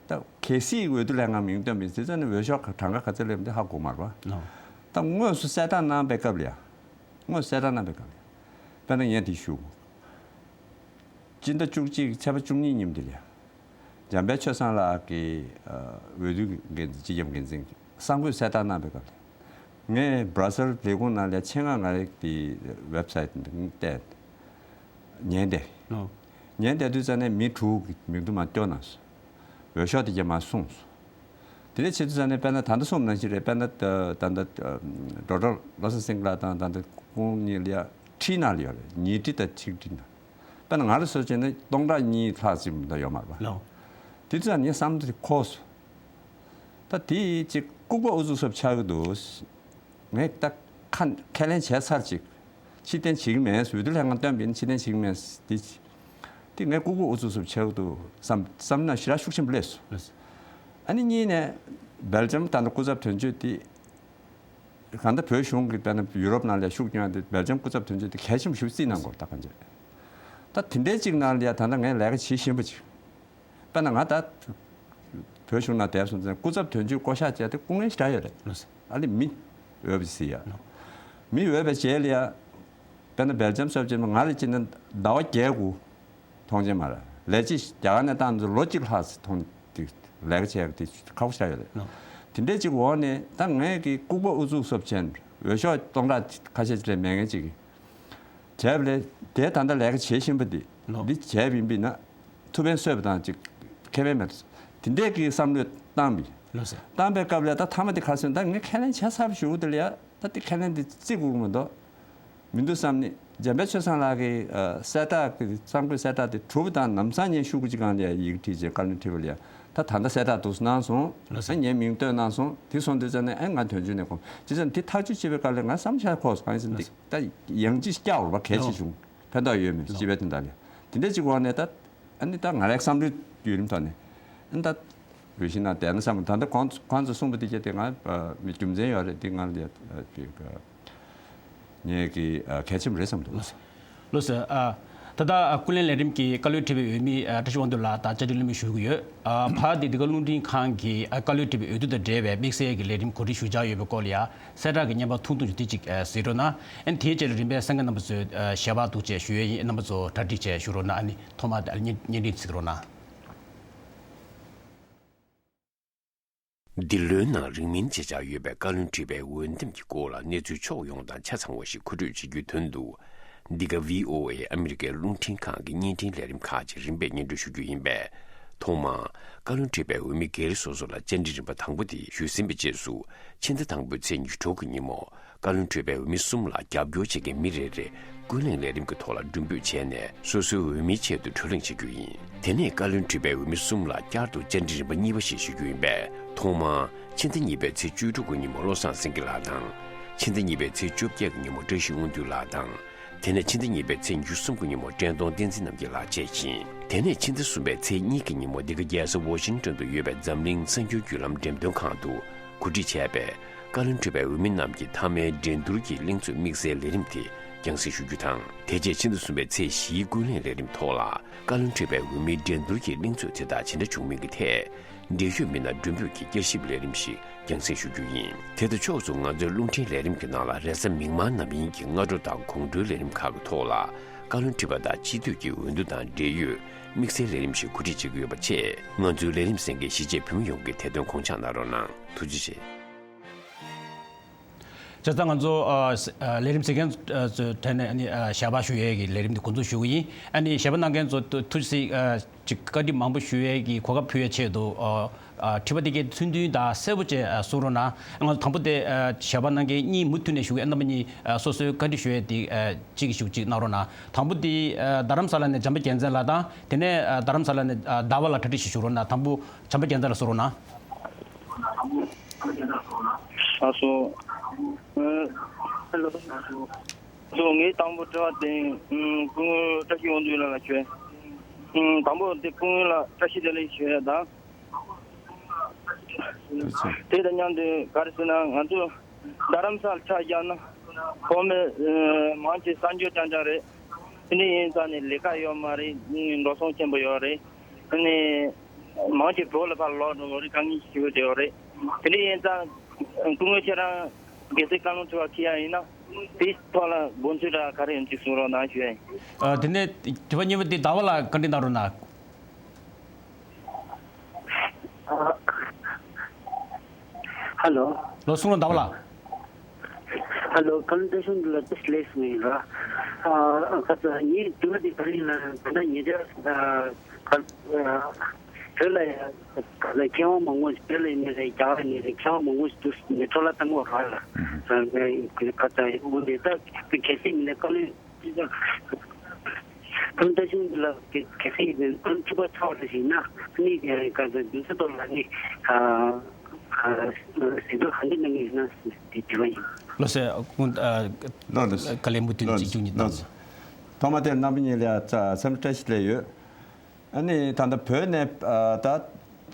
ད་གལ་སྲིད་འོས་བསྡུ་ལྷན་ཁང་མིང་བཏོན་པ་ཡིན་ཙང་ནི་འོས་ཤོག་གྲངས་ཀ་ག་ཚད་སླེབས་མེད་དེ་ཧ་གོ་མ་རེད་པ། ད་དངོས་སུ་གསལ་བསྒྲགས་གནང་པའི་སྐབས་ལ་ཡ། དངོས་སུ་གསལ་བསྒྲགས་གནང་པའི་སྐབས་ལ་ཡ། དཔེར་ན་ངས་དེ་ཞུ། སྤྱི་ཟླ་བཅུ་གཅིག་ཚེས་པ་བཅུ་གཉིས་ཉིན་དེ་ལ་ཡ། འཇམ་དཔལ་ཆོས་བཟང་ལགས་ཀྱིས་འོས་བསྡུ་འགན་འཛིན། སྤྱི་ཁྱབ་འགན་འཛིན་གསར་འགོད་གསལ་བསྒྲགས་གནང་པའི་སྐབས་ལ་ཡ། ངས་Brussels་ལས་ཁུངས་ནང་ལ་ཡ་ཆེད་མངགས་ང་རའི་དེ་website་འདི་བལྟས། ཉན་བསྡད། ཉན་བསྡད་དུས་ཙ་ནས་མི་དྲུག་གི་མིང་ཐོ་མར་སྐྱོར་གནང་སོང་། འོས་ཤོག་དེ་གྱད་མར་སོང་སོང་། དེ་འདྲ་བྱེད་དུས་ཙ་ནས་དཔེར་ན་ད་ལྟ་གསུངས་པ་ནང་བཞིན་རེད། དཔེར་ན་ད་ད་ལྟ་Doctor Lawson Singla་དང་ད་ལྟ་ཁོང་གཉིས་ལ་ཡ་ཁྲིའི་ནང་ལ་ཡོད་རེད། ཉལ་ཁྲི་དང་ཆིག་ཁྲི་ནང་། དཔེར་ན་ང་ལ་བཟོ་བྱས་ན་སྟོང་ཕྲག་གཉིས་ལྷག་ཙམ་ད་ཡོད་མ་རེད་པ། དེ་དུས་ཙ་ནས་ངའི་བསམ་བློ་དེ་འཁོར་སོང་། ད་དེ་ཅིག་ལྐུགས་པ་ཨུ་ཚུགས་སོབ་ཆགས་ཀྱི་འདུག་ངས་ད་ཁ་ཁས་ལེན་བྱས་ཚར་ཅིག་ཕྱིར་འཐེན་བྱེད་ཀྱི་མེད། འོས་བསྡུ་ལྷན་ཁང་བཏོན་པ་ཡིན་ན་ཕྱིར་འཐེན་བྱེད་ཀྱི་མེད། དེ་དེ་ངས་ལྐུགས་པ་ཨུ་ཚུགས་སོབ་ཆགས་ཀྱི་འདུག་བསམ་བསམ་ན་ཞེ་དྲག་ཤུགས་ཆེན་པོ་སླེབས་སོང་། ཨ་ནི་གཉིས་ནས་སྦེལ་ཇམ་ད་ལྟ་སྐུ་ཚབ་དོན་གཅོད་དེ་གང་ལྟར་བོད་གཞུང་གི་དཔེར་ན་ཡུ་རོབ་ནང་ལ་ཤུགས་སྐྱོན་ཡ་དེ་སྦེལ་ཇམ་སྐུ་ཚབ་དོན་གཅོད་དེ་གལ་ཆེན་པོ་ཞིག་བརྩིས་གནང་དགོས་ད་གང་བྱས། ད་དེ་འདྲའི་ཅིག་ནང་ལ་ཡ་ད་ལྟ་ངས་ལས་ཀ་བྱེད་བཞིན་པ་ཅིག་དཔེར་ན་ང་ད་བོད་གཞུང་ནང་བསྡད་སོང་ཙང་སྐུ་ཚབ་དོན་གཅོད་བསྐོ་གཞག་བྱས་ཏེ་སྐུ་ངལ་ཞེ་དྲག་ཡོད་རེད། ལགས་སོ། ཨ་ལེ་མི་འོས་པ་ཟེར་ཡ། མི་འོས་པའི་རྗེས་ལ་ཡ། དཔེར་ན་སྦེལ་ཇམ་སོགས་བྱས་ན་ང་ལ་བྱས་ན་ཟླ་བ་བརྒྱད་དགུ་ཐོངས་མཆན་མ་རག་ལས་བྱེད་རྒྱ་གར་ནས་བཏང་ཚོ་ལོ་གཅིག་ལྷག་ཙམ་ཐོན་ཏེ་ལས་ཀ་བྱས་ཏེ་ཁག་པོ་ཆགས་ཡོད་རེད། ལོ། དེ་འདྲའི་ཅིག་འོག་ནས་ད་ངས་ཀྱི་ལྐུགས་པ་ཨུ་ཚུགས་སོབ་ཆེན་འོས་ཤོག་སྟོང་ཕྲག་ཁ་ཤས་ཅིག་ལས་མེད་མཁན་ཅིག་གིས་བྱས་པ་ལས་དེ་ད་ལྟ་ལས་ཀ་བྱེད་བཞིན་པ་འདི་ལོ། འདི་བྱས་པ་ཡིན་པས་ན་ཐུགས་ཕན་གསོས་པ་དང་ཅིག་ཁེ་ཕན་མེད་དོ། དེ་འདྲའི་ཀྱི་བསམ་བློས་བཏང་བས། ལོ་སེ། བཏང་པའི་སྐབས་ལ་ད་མཐའ་མ་དེ་ག་རེ་ཟེར་ན་ད་ངས་ཁས་ལེན་བྱས་ཚར་བ་ཞུ་གི་འདུག་ལ་ཡ། ད་དེ་ཁས་ལེན་དེ་བརྩི་དགོས་ཀྱི་མི་འདུག་མི་འདུག་བསམ་ནས་འཇམ་དཔལ་ཆོས་བཟང་ལགས་ཀྱི་ཨ་གསལ་བསྒྲགས་ཀྱི་གསར་འགོད་གསལ་བསྒྲགས་དེ་གྲུབ་པ་དང་ལམ་སང་ངས་ཤོག་གུ་གཅིག་སྒང་ལ་ཡིག་བྲིས་བྱས་བཀའ་བློན་ཁྲི་པ་ལ་ཡ། ད་ད་ལྟ་གསལ་བསྒྲགས་འདུག་གནང་སོང་། ལགས་སོ། ཨ་ངའི་མིང་བཏོན་གནང་སོང་། དེ་སོང་དུས་ཙམ་ནས་ཨ་ང་དོན་གཅོད་ནས་གོ་ཅི་ཙམ་དེ་ཐག་གཅོད་བྱེད་པའི་སྐབས་ལ་ང་བསམ་འཆར་འཁོར་སོང་། ཨ་ཡིན་ཙམ་དེ་ད་ཡང་ཅིག་བསྐྱར་བ་གལ་ཆེ་བྱུང་། ཕན་ཐོགས་ཡོད་མེད་སྤྱི་པའི་དོན་དག་ལ་དེ་འདྲ་ཅིག་འོག་ནས་ད་ཨ་ནི་ད་ང་རའི་བསམ་བློའི་བརྒྱུད་རིམ་ཐོག་ནས་ཨ་ནི་ད་འོས་གཞི་ནང་བསྡད་ན་བསམ་ད་ལྟ་ཁོང་ཁོང་ཚོས་གསུངས་པ་དེ་གྱད་དེ་ང་མི་རྒྱུ་མཚན་ཡོད་རེད། དེ་ང་ལ་ངས་ཀྱི་གལ་ཆེན་པོ་རེད་བསམ་འདུག་ལགས་སོ། ལགས་སོ། ཨ་ད་ལྟ་ཀུན་གླེང་ལས་རིམ་གྱི་བཀའ་བློན་ཁྲི་པའི་འོས་མི་བཀྲ་ཤིས་དབང་འདུས་ལགས་དང་བཅར་འདྲི་གླེང་མོལ་ཞུ་གི་ཡོད། ཨ་ཕར་དེ་འདི་ག་རླུང་འཕྲིན་ཁང་གི་ཨ་བཀའ་བློན་ཁྲི་པའི་འོས་བསྡུ་དང་འབྲེལ་བའི་དམིགས་བསལ་གྱི་ལས་རིམ་གོ་སྒྲིག་ཞུ་འཆར་ཡོད་པའི་སྐོར་ལ་ཡ་གསལ་བསྒྲགས་ཀྱི་བརྙན་པར་ཐུང་ཐུང་ཞིག་དེ་གཅིག་གཟིགས་རོགས་གནང་། ཨ་ནི་དེའི་རྗེས་ལ་རིམ་པས་གསན་མཁན་རྣམ་པ་ཚོས་ཨ་ཞལ་པར་འདུག་ཅེས་ཞུ་ཡས་ཡིན། རྣམ་པ་ཚོ་གྲ་སྒྲིག་བྱས་བཞུགས་རོགས་གནང་། ཨ་ནི་ཐོག་མར་དེ་བརྙན་བརྙན་འཕྲིན་གཟིགས་རོགས་གནང་། འདི་ལོའི་ནང་རིང་མིན་བྱེད་འཆར་ཡོད་པའི་བཀའ་བློན་ཁྲི་པའི་འོས་འདེམས་ཀྱི་སྐོར་ལ་གནས་ཚུལ་ཕྱོགས་ཡོངས་དང་ཆ་ཚང་བ་ཞིག་མཁོ་སྤྲོད་བྱེད་རྒྱུའི་དོན་དུ། འདི་ག་བྷི་ཨོ་ཨེ་ཨ་མི་རི་ཀའི་རླུང་འཕྲིན་ཁང་གི་བརྙན་འཕྲིན་ལས་རིམ་ཁག་ཅིག་རིམ་པས་སྙན་སྒྲོན་ཞུ་རྒྱུ་ཡིན་པས། ཐོག་མར་བཀའ་བློན་ཁྲི་པའི་འོས་མི་སྒེར་སོ་སོ་ལ་བཅར་འདྲི་རིམ་པ་དང་པོ་དེ་ཞུས་ཟིན་པའི་རྗེས་སུ། ཕྱི་ཟླ་དང་པོའི་ཚེས་ཉི་ཤུ་རྩ་དྲུག་གི་ཉིན་མོ། བཀའ་བློན་ཁྲི་པའི་འོས་མི་གསུམ་ལ་རྒྱབ་སྐྱོར་བྱེད་མཁན་མི་རེ་རེ་ཀུན་གླེང་ལས་རིམ་གྱི་ཐོག་ལ་མགྲོན་འབོད་བྱས་ནས་སོ་སོའི་འོས་མིའི་ཆེད་དུ་བགྲོ་གླེང་བྱེད་རྒྱུ་ཡིན། དེ་ནས་བཀའ་བློན་ཁྲི་པའི་འོས་མི་གསུམ་ལ་བསྐྱར་དུ་བཅར་འདྲི་རིམ་པ་གཉིས་པ་ཞིག་ཞུ་རྒྱུ་ཡིན་པས། ཐོག་མར་ཕྱི་ཟླ་གཉིས་པའི་ཚེས་བཅུ་དྲུག་གི་ཉིན་མོ་བློ་བཟང་སེང་གེ་ལགས་དང་། ཕྱི་ཟླ་གཉིས་པའི་ཚེས་བཅོ་བརྒྱད་ཀྱི་ཉིན་མོ་བཀྲ་ཤིས་དབང་འདུས་ལགས་དང་། དེ་ནས་ཕྱི་ཟླ་གཉིས་པའི་ཚེས་ཉི་ཤུ་གསུམ་གྱི་ཉིན་མོ་བཀྲས་མཐོང་བསྟན་འཛིན་རྣམ་རྒྱལ་ལགས་བཅས་ཡིན། དེ་ནས་ཕྱི་ཟླ་གསུམ་པའི་ཚེས་གཉིས་ཀྱི་ཉིན་མོ་འདི་ག་རྒྱལ་ས་ཝ་ཤིང་ཏོན་དུ་ཡོད་པའི་འཛམ་གླིང་གསར་འགྱུར་བརྒྱུད་ལམ་འགྲེམས་སྟོན་ཁང་དུ་གོ་སྒྲིག་བྱས་པའི་བཀའ་བློན་ཁྲི་པའི་འོས་མི་རྣམས་ཀྱི་མཐའ་མའི་འགྲན་བསྡུར་གྱི་གླེང་ཚོགས་དམིགས་བསལ་ལས་རིམ་དེ་རྒྱང་སྲིང་ཞུ་རྒྱུ་དང་། དེ་རྗེས་ཕྱི་ཟླ་གསུམ་པའི་ཚེས་བཞིའི་ཀུན་གླེང་ལས་རིམ་ཐོག་ལ་བཀའ་བློན་ཁྲི་པའི་འོས་མིའི་འགྲན་བསྡུར་གྱི་གླེང་ཚོགས་དེ་དག་ཇི་འདྲ་བྱུང་མིན་གྱི་ཐད། འབྲེལ་ཡོད་མི་སྣ་མགྲོན་འབོད་ཀྱིས་བསྐྱར་ཞིབ་ལས་རིམ་ཞིག་རྒྱང་སྲིང་ཞུ་རྒྱུ་ཡིན། དེ་དང་ཕྱོགས་སུ་ང་ཚོའི་རླུང་འཕྲིན་ལས་རིམ་གྱི་ནང་ལ་རེས་གཟའ་མིག་དམར་ནམ་ཡིན་གྱི་སྔ་དྲོ་དང་དགོང་དྲོའི་ལས་རིམ་ཁག་གི་ཐོག་ལ་བཀའ་བློན་ཁྲི་པ་དང་སྤྱི་འཐུས་ཀྱི་འོས་བསྡུ་དང་འབྲེལ་ཡོད་དམིགས་བསལ་ལས་རིམ་ཞིག་གོ་སྒྲིག་བྱེད་ཀྱི་ཡོད་པ་བཅས། ང་ཚོའི་ལས་རིམ་གསན་མཁན་གཞིས་བྱེས་བོད་མི་ཡོངས་ཀྱིས་དེ་དོན་དགོངས་འཇགས་གནང་རོགས་གནང་། ཐུགས་རྗེ་ཆེ། བྱས་ཙང་ང་ཚོ་ཨ་ཨ་ལས་རིམ་གཟིགས་མཁན་ཚོ་ཨ་ཚོའི་གྲས་ནས་ཨ་ནི་ཨ་ཞལ་པར་ཞུ་ཡས་ཀྱི་ལས་རིམ་འདི་འགོ་འཛུགས་ཞུ་གི་ཡིན། ཨ་ནི་ཞལ་པར་གནང་མཁན་ཚོ་ཐུ་ཐུགས་སྲིད་ཨ་ཅིག་བཀའ་འདྲི་མང་པོ་ཞུ་ཡས་ཀྱི་གོ་སྐབས་ཕུལ་ཡས་ཆེད་དུ་ཨ་ཨ་དྲི་བ་འདི་གའི་ཚུལ་མཐུན་དང་གསལ་པོ་བཅས་ཨ་གསུང་རོགས་གནང་། ང་ཚོ་དང་པོ་དེ་ཨ་ཞལ་པར་གནང་མཁན་གཉིས་མུ་མཐུད་ནས་ཞུ་གི། ཨ་རྣམ་པ་གཉིས་ཨ་སོ་སོའི་བཀའ་འདྲི་ཞུ་ཡས་འདི་ཨ་གཅིག་གིས་ཞུ་གཅིག་གནང་རོགས་གནང་། དང་པོ་འདི་ཨ་རྡ་རམ་ས་ལ་ནས་བྱམས་པ་རྒྱལ་མཚན་ལགས་དང་། དེ་ནས་ཨ་རྡ་རམ་ས་ལ་ནས་ཨ་ཟླ་བ་ལགས་གྲ་སྒྲིག་ཞིག་ཞུ་རོགས་གནང་། དང་པོ་བྱམས་པ་རྒྱལ་མཚན་ལགས་གསུང་རོགས་གནང་། ལགས་སོ། ཨ་ཧེ་ལོ། སོ་ངའི་དང་པོ་དྲི་བ་དེ་ཨུམ་སྐུ་ངོ་བཀྲ་ཤིས་དབང་འདུས་ལགས་ལ་ཞུ། ཨུམ་དང་པོ་དེ་སྐུ་ངོ་ལ་བཀྲ་ཤིས་བདེ་ལེགས་ཞུ་ཡ་དང་། དེ་དང་མཉམ་དུ་ག་རེ་ཟེར་ན་ང་ཚོ་རྡ་རམ་ས་ལ་ཆ་བཞག་ན་བོད་མི་ཨུམ་མང་ཆེ་གསར་འབྱོར་རྐྱང་རྐྱང་རེད། དེ་འདྲ་ཡིན་ཙང་ནས་ལས་ཀ་ཡོད་མ་རེད། འགྲོ་སོང་ཆེན་པོ་ཡོད་རེད། དེ་ནས་མང་ཆེ་བོད་ལ་ཕར་ལོག་འགྲོ་དགོས་རེད། དཀའ་ངལ་ཞིག་ཡོད་དེ་ཡོད་རེད། དེ་འདྲ་ཡིན་ཙང་སྐུ་ངོ་ཁྱེད་རང་གལ་སྲིད་བཀའ་བློན་ཁྲི་པ་འཁྱེར་ཡ་ཡིན་ན་དེའི་ཐོག་ལ་དགོངས་ཚུལ་འདྲ་ག་རེ་ཡོད་ཅིག་གསུང་རོགས་གནང་ཞུ་ཡ་ཡིན། ཨ་དེ་ནས་དྲི་བ་གཉིས་པ་དེ་ཟླ་བ་ལགས་བཀའ་འདྲི་གནང་རོགས་གནང་། ཧ་ལོ། ལོ་གསུང་རོགས་ཟླ་བ་ལགས། ཧ་ལོ། བཀའ་བློན་བཀྲ་ཤིས་དབང་འདུས་ལགས་བཀྲ་ཤིས་བདེ་ལེགས་ཞུ་གི་ཡིན་ར། ཨ་ཁ་ས་ངའི་དྲི་བ་འདི་ག་རེ་ཡིན་ལ་ད་ལྟ་ཉེ་ཆར་ཨ་ག་ཨ་བོད་ལ་ཡ་ག་ས་མཁས་དབང་མང་པོ་ཞིག་བོད་ལ་ཡིན་ནའི་རེད། རྒྱ་གར་ཡིན་ནའི་རེད། མཁས་དབང་མང་པོ་ཞིག་འདུག་ནས་འཕྲོ་བརླག་བཏང་གི་ཡོད་ར་ལ། ཨ་ཁ་ས་འོ་འདི་ད་གལ་སྲིད་ཡིན་ནའི་བཀའ་བློན་ཁྲི་པ་ཁམས་བཀྲ་ཤིས་ལགས་ཀྱི་གལ་སྲིད་ཡིན་ན་ཁམས་ཆུ་པ་ཚ་བ་ཞིག་ན་ནི་ག་ཚོད་འདུག་ཚོད་ཐོག་ལ་ནི་ཟིན་ཐོ་ག་འདྲ་གནང་གི་ཡིན་ན་དེ་དྲི་བ་ཡིན། ལགས་སེ། ལགས་སེ། བཀའ་ལས་མུ་མཐུད་ནས་གཅིག་མཇུག་གཉིས་གཏོང་། ཐོག་མ་དེར་རྣམ་པ་གཉིས་ལ་ཡ་འཚམས་འདྲི་བཀྲ་ཤིས་བདེ་ལེགས་ཡོད། ཨ་ནི་ད་ལྟ་བོད་ནས་ཨ་ད་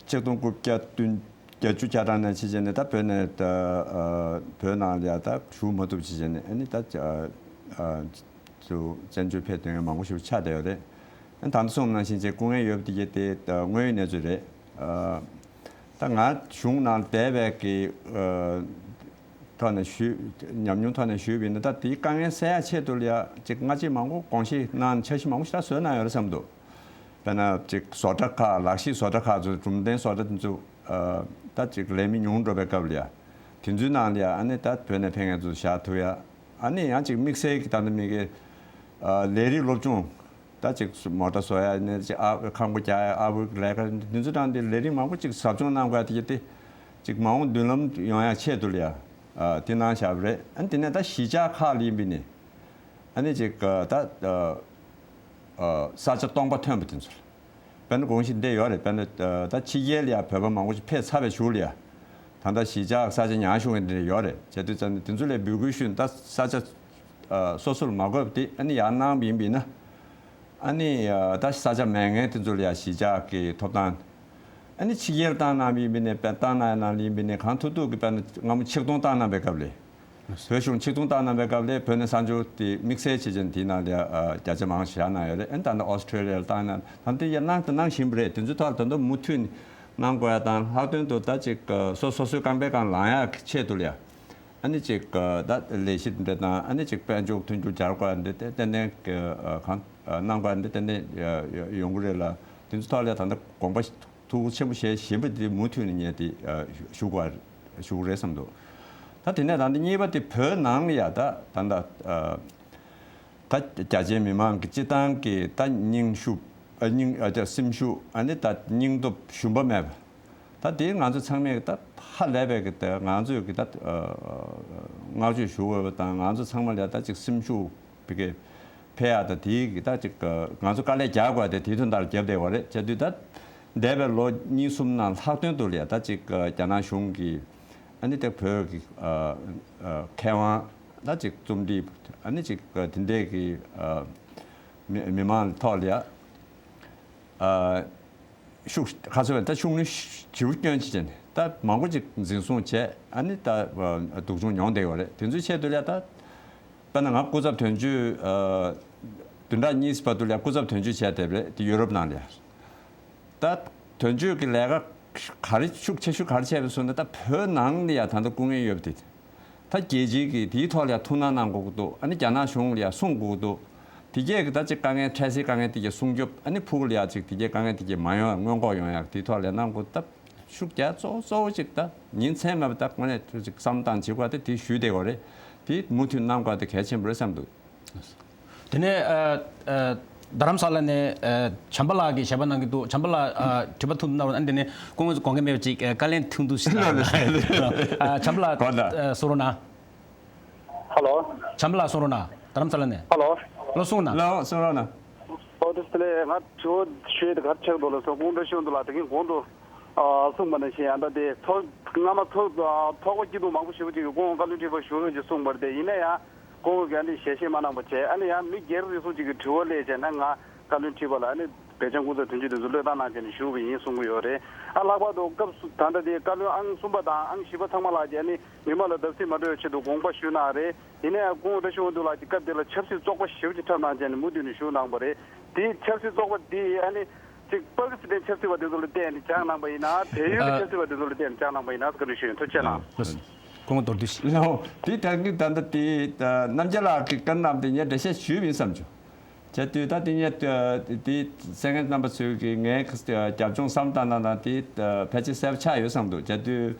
ཆིག་སྟོང་དགུ་བརྒྱ་བདུན་བརྒྱད་ཅུ་གྱ་གྲངས་ནས་ཕྱིན་བྱས་ནས་ད་བོད་ནས་ད་ཨ་བོད་ནང་ལ་ཡ་ད་བཞུགས་མ་ཐུབ་ཕྱིན་བྱས་ནས་ཨ་ནི་ད་ཨ་ཨ་ཚུར་བཙན་བྱོལ་ཕེབས་སྡོད་མཁན་མང་པོ་ཞིག་ཆགས་བསྡད་ཡོད་རེད། ཨ་ནི་ད་ལྟ་གསུངས་ནང་བཞིན་བྱས་སྐུ་ངལ་ཡོད་པ་དེ་གྱད་དེ་ད་དངོས་ཡོད་གནས་ཚུལ་རེད། ཨ་ད་ང་གཞུང་ནང་བསྡད་པའི་གི་ཨ་ཐོག་ནས་ཞུས་ཉམས་མྱོང་ཐོག་ནས་ཞུས་པ་ཡིན་ན་ད་དེའི་དཀའ་ངལ་སེལ་ཡ་ཆེད་དུ་ལ་ཡ་ཅིག་སྔ་རྗེས་མང་པོ་དགོངས་བཞེས་གནང་འཆར་གཞི་མང་པོ་ཞིག་ད་བཟོས་གནང་ཡོད་རེད་བསམ་འདུག་དཔེར་ན་ཅིག་བཟོ་གྲྭ་ཁག་ལག་ཤེས་བཟོ་གྲྭ་ཁག་ཚོ་གྲུབ་མཐའི་བཟོ་གྲྭ་དེ་ཚོ་ད་ཅིག་ལས་མི་ཉུང་འགྲོ་བའི་སྐབས་ལ་ཡ། དེ་ཚོའི་ནང་ལ་ཡ་ཨ་ནི་ད་བོད་ནས་ཕེབས་མཁན་ཚོ་བཞག་ཐུབ་ཡ། ཨ་ནི་ཡང་ཅིག་དམིགས་བསལ་གྱི་ད་ལྟ་མི་གི་ལས་རིགས་སློབ་སྦྱོང་། ད་ཅིག་མོ་ཊ་བཟོ་ཡ་ནས་ཅིག་ཨ་ཁང་པ་རྒྱག་ཡ། ཨ་བུ་ལས་ཀ་འདི་ཚོ་དང་འདི་ལས་རིགས་མང་པོ་ཅིག་ཟབ་སྦྱོང་གནང་དགོས་ཡ་དེ་གི་དེ་ཅིག་མ་འོངས་མདུན་ལམ་ཡོང་ཡ་ཆེད་དུ་ལ་ཡ་དེ་གནང་བཞག་པ་རེད། ཨ་ནི་དེ་ནས་ད་གཞིས་ཆགས་ཁག་ལ་ཡིན་པ་ནི་ཨ་ནི་ཅིག་ད་ས་ཆ་སྟོང་པ་ཐོན་པ་དེ་ཚོ་ལ་དཔེར་ན་དགོངས་གཞི་འདི་ཡོད་རེད། དཔེར་ན་ད་ཕྱི་རྒྱལ་ལ་ཡ་བོད་པ་མང་པོ་ཞིག་ཕེབས་ཚར་བའི་གཞུག་ལ་ཡ་ད་ལྟ་གཞིས་ཆགས་ས་ཆ་ཉག་གཞུང་གི་འདི་འདྲ་ཡོད་རེད། བྱས་དུས་ཙམ་ནས་དེ་ཚོ་ལ་འབོད་སྐུལ་ཞུས་ནས་ད་ས་ཆ་སོ་སོར་མ་བགོས་པ་དེ་ཨ་ནི་ཡར་གནང་བ་ཡིན་པས་ན། ཨ་ནི་ད་ས་ཆ་མེད་མཁན་དེ་ཚོ་ལ་ཡ་གཞིས་ཆགས་ཀྱི་ཐོབ་ཐང་། ཨ་ནི་ཕྱི་རྒྱལ་བཏང་གནང་བ་ཡིན་པས་ན་དཔེ་བཏང་གནང་ཡ་གནང་ལ་ཡིན་པས་ན་གང་ཐུབ་ཐུབ་ཀྱི་དཔེར་ན་སྔ་མོ་ཆིག་སྟོང་བཏང་གནང་བའི་སྐབས་ལ། བོད་གཞུང་ཆིག་སྟོང་བཏང་གནང་བའི་སྐབས་ལ་བོད་ནས་གསར་འབྱོར་དེ་དམིགས་བསལ་བྱས་ཅན་དེའི་ནང་ལ་ཡ་བརྒྱ་ཆ་མང་ཆེ་བཞག་གནང་ཡོད་རེད། ཨ་ནི་ད་ནི་ཨོ་སི་ཁྲེ་ལི་ཡ་ལ་བཏང་གནང་ད་དེ་ཡ་གནང་དང་གནང་བཞིན་པ་རེད། དེ་ཚོའི་ཐོག་ལ་ད་དུང་མུ་མཐུད་ནས་གནང་དགོས་ཡ་དང་ལྷག་དོན་དུ་ད་ཅིག་སོ་སོ་སོའི་རྐང་པའི་སྒང་ལངས་ཡ་གི་ཆེད་དུ་ལ་ཡ། ཨ་ནི་ཅིག་ད་ལས་གཞི་འདི་དང་ཨ་ནི་ཅིག་དཔལ་འབྱོར་མཐུན་འགྱུར་སྦྱར་དགོས་ཡ་འདི་ཏན་ཏན་གནང་དགོས་ཡ་འདི་ཏན་ཏན་ཡོང་གི་རེད་ལ། དེ་ཚོའི་ཐོག་ལ་ད་ལྟ་དགོངས་པ་ཐུགས་ཆེན་པོ་བཞེས་བཞིན་པ་འདི་མུ་མཐུད་ནས་ངས་དེ་ཞུ་དགོས་ཞུ་གི་རེད་བསམ་འདུག་ད་དེ་ནས་ད་ལྟ་གཉིས་པ་དེ་བོད་ནང་ལ་ཡ་ད་ད་ལྟ་ད་རྒྱ་ཆེའི་མི་མང་གི་སྤྱི་བཏང་གི་ད་སྙིང་ཤུགས་ཨ་སྙིང་ཨ་ཅག་སེམས་ཤུགས་ཨ་ནི་ད་སྙིང་སྟོབས་ཞུམ་པ་མེད་པ། ད་དེ་ང་ཚོ་ཚང་མས་ད་ཧ་ལས་པའི་གི་ད་ང་ཚོས་གི་ད་བསྔགས་བརྗོད་ཞུ་དགོས་པ་དང་ང་ཚོ་ཚང་མ་ལ་ད་ཅིག་སེམས་ཤུགས་བི་གེ་འཕེལ་ཡག་ད་དེའི་གི་ད་ཅིག་ང་ཚོ་དཀའ་ལས་རྒྱག་དགོས་དེ་དེའི་དོན་དག་ལ་རྒྱབ་བསྡད་པ་རེད། བྱས་དུས་ད་འདས་པའི་ལོ་གཉིས་གསུམ་ནང་ལྷག་དོན་དུ་ལ་ཡ་ད་ཅིག་རྒྱ་ནག་གཞུང་གི་ཨ་ནི་ད་བོད་ཀྱི་མཁས་དབང་ད་ཅིག་རྩོམ་སྒྲིག་ཨ་ནི་ཅིག་དེ་འདྲས་ཀྱི་མི་མི་མང་ཐོག་ལ་ཡ། ཤུགས་ཁ་སོ་བས་ད་ཤུགས་ནི་ཞེ་པོ་སྐྱོན་ཅིག་བྱས་ནས་ད་མང་པོ་ཅིག་འཛིན་བཟུང་བྱས་ཨ་ནི་ད་སྡུག་སྦྱོང་མྱོང་བསྡད་ཡོད་རེད། དེ་ཚོའི་ཆེད་དུ་ལ་ད་དཔེར་ན་ང་སྐུ་ཚབ་དོན་གཅོད་བདུན་ཕྲག་གཉིས་བར་དུ་ལ་སྐུ་ཚབ་དོན་གཅོད་བྱས་བསྡད་པ་རེད། དེ་ཡུ་རོབ་ནང་ལ་ཡ། ད་དོན་གཅོད་ཀྱི་ལས་ཀ་ག་རེ་ཤུགས་ཆེ་ཤོས་ག་རེ་བྱས་པ་སོང་ན་ད་བོད་ནང་ལ་ཡ་ད་ལྟ་སྐུ་ངལ་ཡོད་པ་དེ། ད་རྒྱལ་སྤྱིའི་གི་དེའི་ཐོག་ལ་ཡ་ཐུགས་སྣང་གནང་དགོས་ཀྱི་འདུག་ཨ་ནི་རྒྱ་ནག་གཞུང་ལ་ཡ་གསུང་དགོས་ཀྱི་འདུག་དེ་གས་ཀྱི་ད་ཅིག་དཀའ་ངལ་འཕྲད་སའི་དཀའ་ངལ་དེ་གས་སྲུང་སྐྱོབ་ཨ་ནི་ཕུགས་ལ་ཡ་ཅིག་དེ་གས་དཀའ་ངལ་དེ་གས་མ་ཡོང་ཡ་སྔོན་འགོག་ཡོང་ཡ་དེའི་ཐོག་ལ་ཡ་གནང་དགོས། ད་ཤུགས་རྒྱག་གཙོ་བོ་གཙོ་བོ་ཅིག་ད་ཉིན་མཚན་མེད་པ་ད་དངོས་གནས་ཅིག་བསམ་བློ་བཏང་བྱེད་དགོས་ད་དེ་ཞུས་བསྡད་དགོས་རེད། དེ་མུ་མཐུད་གནང་དགོས་ད་གལ་ཆེན་པོ་རེད་བསམ་འདུག་དེ་ནས་ཨ་ཨ་རྡ་རམ་ས་ལ་ནས་ཨ་བྱམས་པ་ལགས་ཀྱིས་ཞལ་པར་གནང་གི་འདུག་བྱམས་པ་ལགས་ཨ་དྲི་བ་ཐུང་ཐུང་གནང་རོགས། ཨ་ནི་དེ་ནས་སྐུ་ངོ་དགོངས་འགལ་མེད་པ་ཅིག་ཨ་བཀའ་ལན་ཐུང་ཐུང་ཞིག་གནང་རོགས། ཨ་བྱམས་པ་ལགས་གོ་ད། ཨ་གསུང་རོགས་གནང་། ཧ་ལོ། བྱམས་པ་ལགས་གསུང་རོགས་གནང་། རྡ་རམ་ས་ལ་ནས། ཧ་ལོ། ལོ་གསུང་གནང་། ལོ་གསུང་རོགས་གནང་། ཨོ་དེ་སི་ལེ་ང་དྲི་བ་ཞུ་ཡས་དེ་ག་རེ་ཆགས་འདུག་ལ་སོགས་སྐུ་ངོ་བཀྲ་ཤིས་དབང་འདུས་ལགས་དེ་གིན་གོང་དུ་ཨ་གསུངས་པ་ནང་བཞིན་ཨ་ད་དེ་ཚོགས་སྔ་མ་ཚོགས་ཚོགས་པ་སྐྱིད་སྡུག་མང་པོ་ཞེ་པོ་ཅིག་གིས་སྐུ་ངོ་བཀའ་བློན་ཁྲི་པ་བཞུགས་རོགས་ཅེས་གསུངས་པ་རེད། དེ་ཡིན་ན་ཡང་སྐུ་ངོ་གིས་ཨ་ནི་ཞལ་བཞེས་མ་གནང་པ་བྱས། ཨ་ནི་ཡང་མི་སྒེར་རེ་ཟུང་ཅིག་གིས་དྲི་བ་སླེབས་བྱས་ན་ང་བཀའ་བློན་ཁྲི་པ་ལ་ཨ་ནི་བོད་རྒྱ་སྐུ་ཚབ་དོན་གཅོད་དེ་ཚོ་བློས་བཏང་གནང་བྱས་ནས་བཞུགས་པ་ཡིན་གསུང་གི་ཡོད་རེད། ཨ་ལྷག་པར་དུ་སྐབས་སུ་ད་ལྟ་དེ་བཀའ་བློན་ཨང་གསུམ་པ་དང་ཨང་བཞི་པ་ཚང་མ་ལགས་ཀྱིས་ཨ་ནི་མི་མང་ལ་བརྡབ་གསིག་མ་འགྲོ་བའི་ཆེད་དུ་དགོངས་པ་ཞུས་གནང་རེད། ཡིན་ན་ཡང་སྐུ་ངོ་བཀྲ་ཤིས་དབང་འདུས་ལགས་ཀྱིས་སྐབས་དེ་ལ་ཆབ་སྲིད་བཙོག་པ་ཞེ་པོ་ཅིག་འཁྲབ་གནང་བྱས་ནས་མུ་མཐུད་ནས་བཞུགས་གནང་བ་རེད། དེ་ཆབ་སྲིད་བཙོག་པ་དེ་ཨ་ནི་ཅིག་པ་ཀི་སི་ཐན་ཆབ་སྲིད་པ་དེ་ཚོ་ལ་བལྟས་ནས་སྦྱངས་གནང་པ་ཡིན་ན་བལ་ཡུལ་གྱི་ཨ་ཆབ་སྲིད་པ་དེ་ཚོ་ལ་བལྟས་ནས་སྦྱངས་གནང་པ་ཡིན་ན་བཀའ་འདྲི་ཞུ་ཡིན། ཐུགས་རྗེ་གནང་། ལགས་སོ། སྐུ་ངོ་མདོར་བསྡུས་ཤིག་ལགས་སོ། དེ་ད་གིན་ད་ལྟ་དེ་རྣམ་རྒྱལ་ལགས་ཀྱིས་བཀའ་གནང་དེ་ངས་འགྲེལ་བཤད་ཞུས་པ་ཡིན་བསམ་བྱུང་། བྱས་དུས་ད་དེ་ངས་དེ་གསན་མཁན་རྣམ་པ་ཚོས་ཀྱིས་ངའི་རྒྱབ་ལྗོངས་བསམ་བཏང་ན་ན་དེ་ཕལ་ཆེར་གསལ་པོ་ཆགས་ཡོད་བསམ་འདུག་བྱས་དུས་